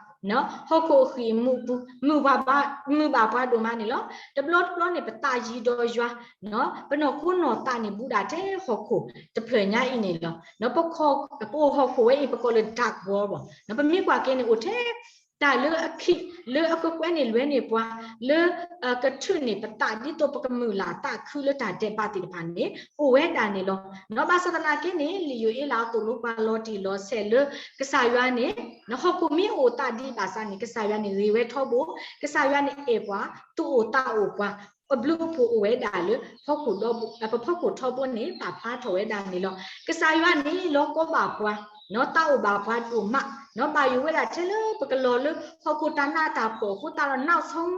ဟီၣ်ခိၣ်အဃံၢ်အမူးအပူၤ မုာ်ဘၣ်ပှၤဒိၣ်မးန့ၣ်လီၤ. တဘျီတဘျီန့ၣ် ပသးယံၤဒီးယွၤ ပနီၢ်ခိနီၢ်သးန့ၣ် ဘူးဒၣ်ထဲဟီၣ်ခိၣ်တဖျၢၣ်ညါအံၤန့ၣ်လီၤ. ပအိၣ်ဟီၣ်ခိၣ်ဝဲအံၤ ပကိးလၢ dark world ဘၣ်. ပမ့ၢ်ကွၢ်က့ၤန့ၣ် အိၣ်ထဲ တၢ်လၢအခံး လၢအကကွဲန့ၢ်လွဲန့ၢ်ပှၤ လၢ ကထုးန့ၢ်ပသး ဒ်သိးပကမုၢ်လၢ်သးခုလၢတၢ်ဒဲးဘးသ့ၣ်တဖၣ်န့ၣ် အိၣ်ဝဲဒၣ်န့ၣ်လီၤ. ဘၣ်ဆၣ်သနာ်က့န့ၣ် လံာ်ယိၤအ့လးသိၣ်လိပှၤလီၤတံၢ်လီၤဆဲးလၢ ကစၢ်ယွၤန့ၣ် ဟီၣ်ခိၣ်မ့ၢ်အိၣ်သးဒံးဘၣ်ဆၣ်န့ၣ် ကစၢ်ယွၤန့ၣ်ဂ့ၤဝဲထီဘိ, ကစၢ်ယွၤန့ၣ်အဲၣ်ပှၤ သူၣ်အိၣ်သးအိၣ်ပှၤ အဘျုးအဖှိၣ်အိၣ်ဝဲဒၣ်လၢ ပဖီခိၣ်ထီဘိန့ၣ် ပာ်ဖျါထီၣ်ဝဲဒၣ်န့ၣ်လီၤ. ကစၢ်ယွၤန့ၣ် လီၤကီဘၣ်ပှၤ သးအိၣ်ဘၣ်ပှၤဒိၣ်မး, ဘၣ်ယိၣ်ဝဲဒၣ်ထဲလၢပကလီၤလၢ ဟီၣ်ခိၣ်တၢ်နးတၢ်ဖှီၣ်အဃိသတးဒီး နောက်ဆုံး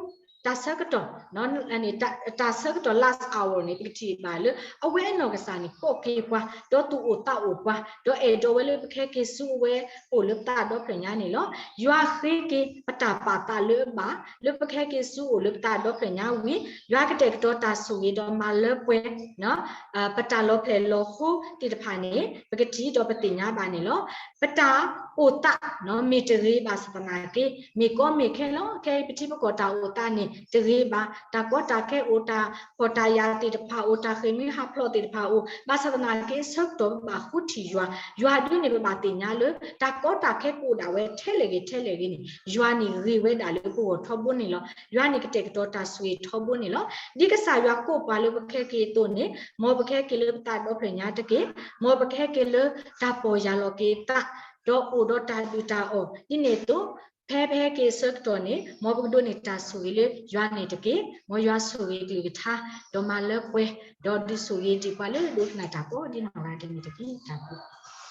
တၢ်ဆၢကတီၢ် တၢ်ဆၢကတီၢ် last hour န့ၣ် ပကထံၣ်ဘၣ်လၢ အဝဲအနီၢ်ကစၢ်န့ၣ် ကိးက့ၤပှၤ ဒီးသူၣ်အိၣ်သးအိၣ်ပှၤ ဒီးအဲၣ်ဒိးဝဲလၢပကဟဲက့ၤဆူအဝဲအိၣ်လၢပသးဒီဖျၢၣ်ညါန့ၣ်လီၤ. ယွၤဃ့က့ၤပတၢ်ပာ်သးလၢအဘၣ် လၢပကဟဲက့ၤဆူအအိၣ်လၢပသးဒီဖျၢၣ်ညါဝံၤ ယွၤကတဲာ်ကတီၤတၢ်ဆိၣ်ဂ့ၤဒီးမၤလၢပှဲၤ ပတၢ်လီၤဖျဲၣ်လီၤဃိသ့ၣ်တဖၣ်န့ၣ် ပကထံၣ်ဒီးပသ့ၣ်ညါဘၣ်န့ၣ်လီၤ. ပတၢ်အိၣ်သး မ့ၢ်တဂ့ၤဘၣ်ဆၣ်သနာ်က့ မ့ၢ်ကီမ့ၢ်ခဲလီၤ. ခဲအံၤပထံပကီၢ်တၢ်အိၣ်သးန့ၣ် တဂ့ၤဘၣ်. တၢ်ကီတၢ်ခဲအိၣ် တၢ်ဖှီၣ်တၢ်ယာ်သ့ၣ်တဖၣ်အိၣ် တၢ်ဃ့ၢ်မှံဟးဖျိးသ့ၣ်တဖၣ်အိၣ် ဘၣ်ဆၣ်သနာ်က့ ဆၢကတီၢ်ပဘၣ်ဃုထံၣ်ယွၤ, ယွၤဒုန့ၣ် ပဘၣ်သ့ၣ်ညါလၢ တၢ်ကီတၢ်ခဲကအိၣ်ဒၣ်ဝဲထဲလဲၣ်ဂ့ၤထဲလဲၣ်ဂ့ၤန့ၣ် ယွၤန့ၣ်ဂ့ၤဝဲဒၣ်လၢပဂီၢ်ထီဘိန့ၣ်လီၤ. ယွၤန့ၣ်ကတဲာ်ကတီၤတၢ်ဆိၣ်ဂ့ၤထီဘိန့ၣ်လီၤ. ဒ်ကစၢ်ယွၤကိးပှၤလၢပကဟဲက့ၤအသိးန့ၣ် မ်ပကဟဲက့ၤလၢပသးဒီဖျၢၣ်ညါတက့ၢ်. မ်ပကဟဲက့ၤလၢတၢ်ပီၢ်ယၢ်လီၤက့ၤသး ဒီးအိၣ်ဒီးတၢ်ဒုၣ်တၢ်အီၣ် ဒ်န့ၣ်အသိး ဖဲပဟဲက့ၤအဆၢကတီၢ်န့ၣ် မ်ပကဒိးန့ၢ်တၢ်ဆိၣ်ဂ့ၤလၢယွၤန့ၣ်တက့ၢ်. မ်ယွၤဆိၣ်ဂ့ၤကလုၢ်ကထါ ဒီးမၤလၢပှဲၤ ဒီးဒုးဆိၣ်ဂ့ၤဒံးပှၤလၢဒိကနၣ်တၢ်ကိးဒ်နီၢ်ဂၤဒဲးန့ၣ်တက့ၢ်. တၢ်ဘျုး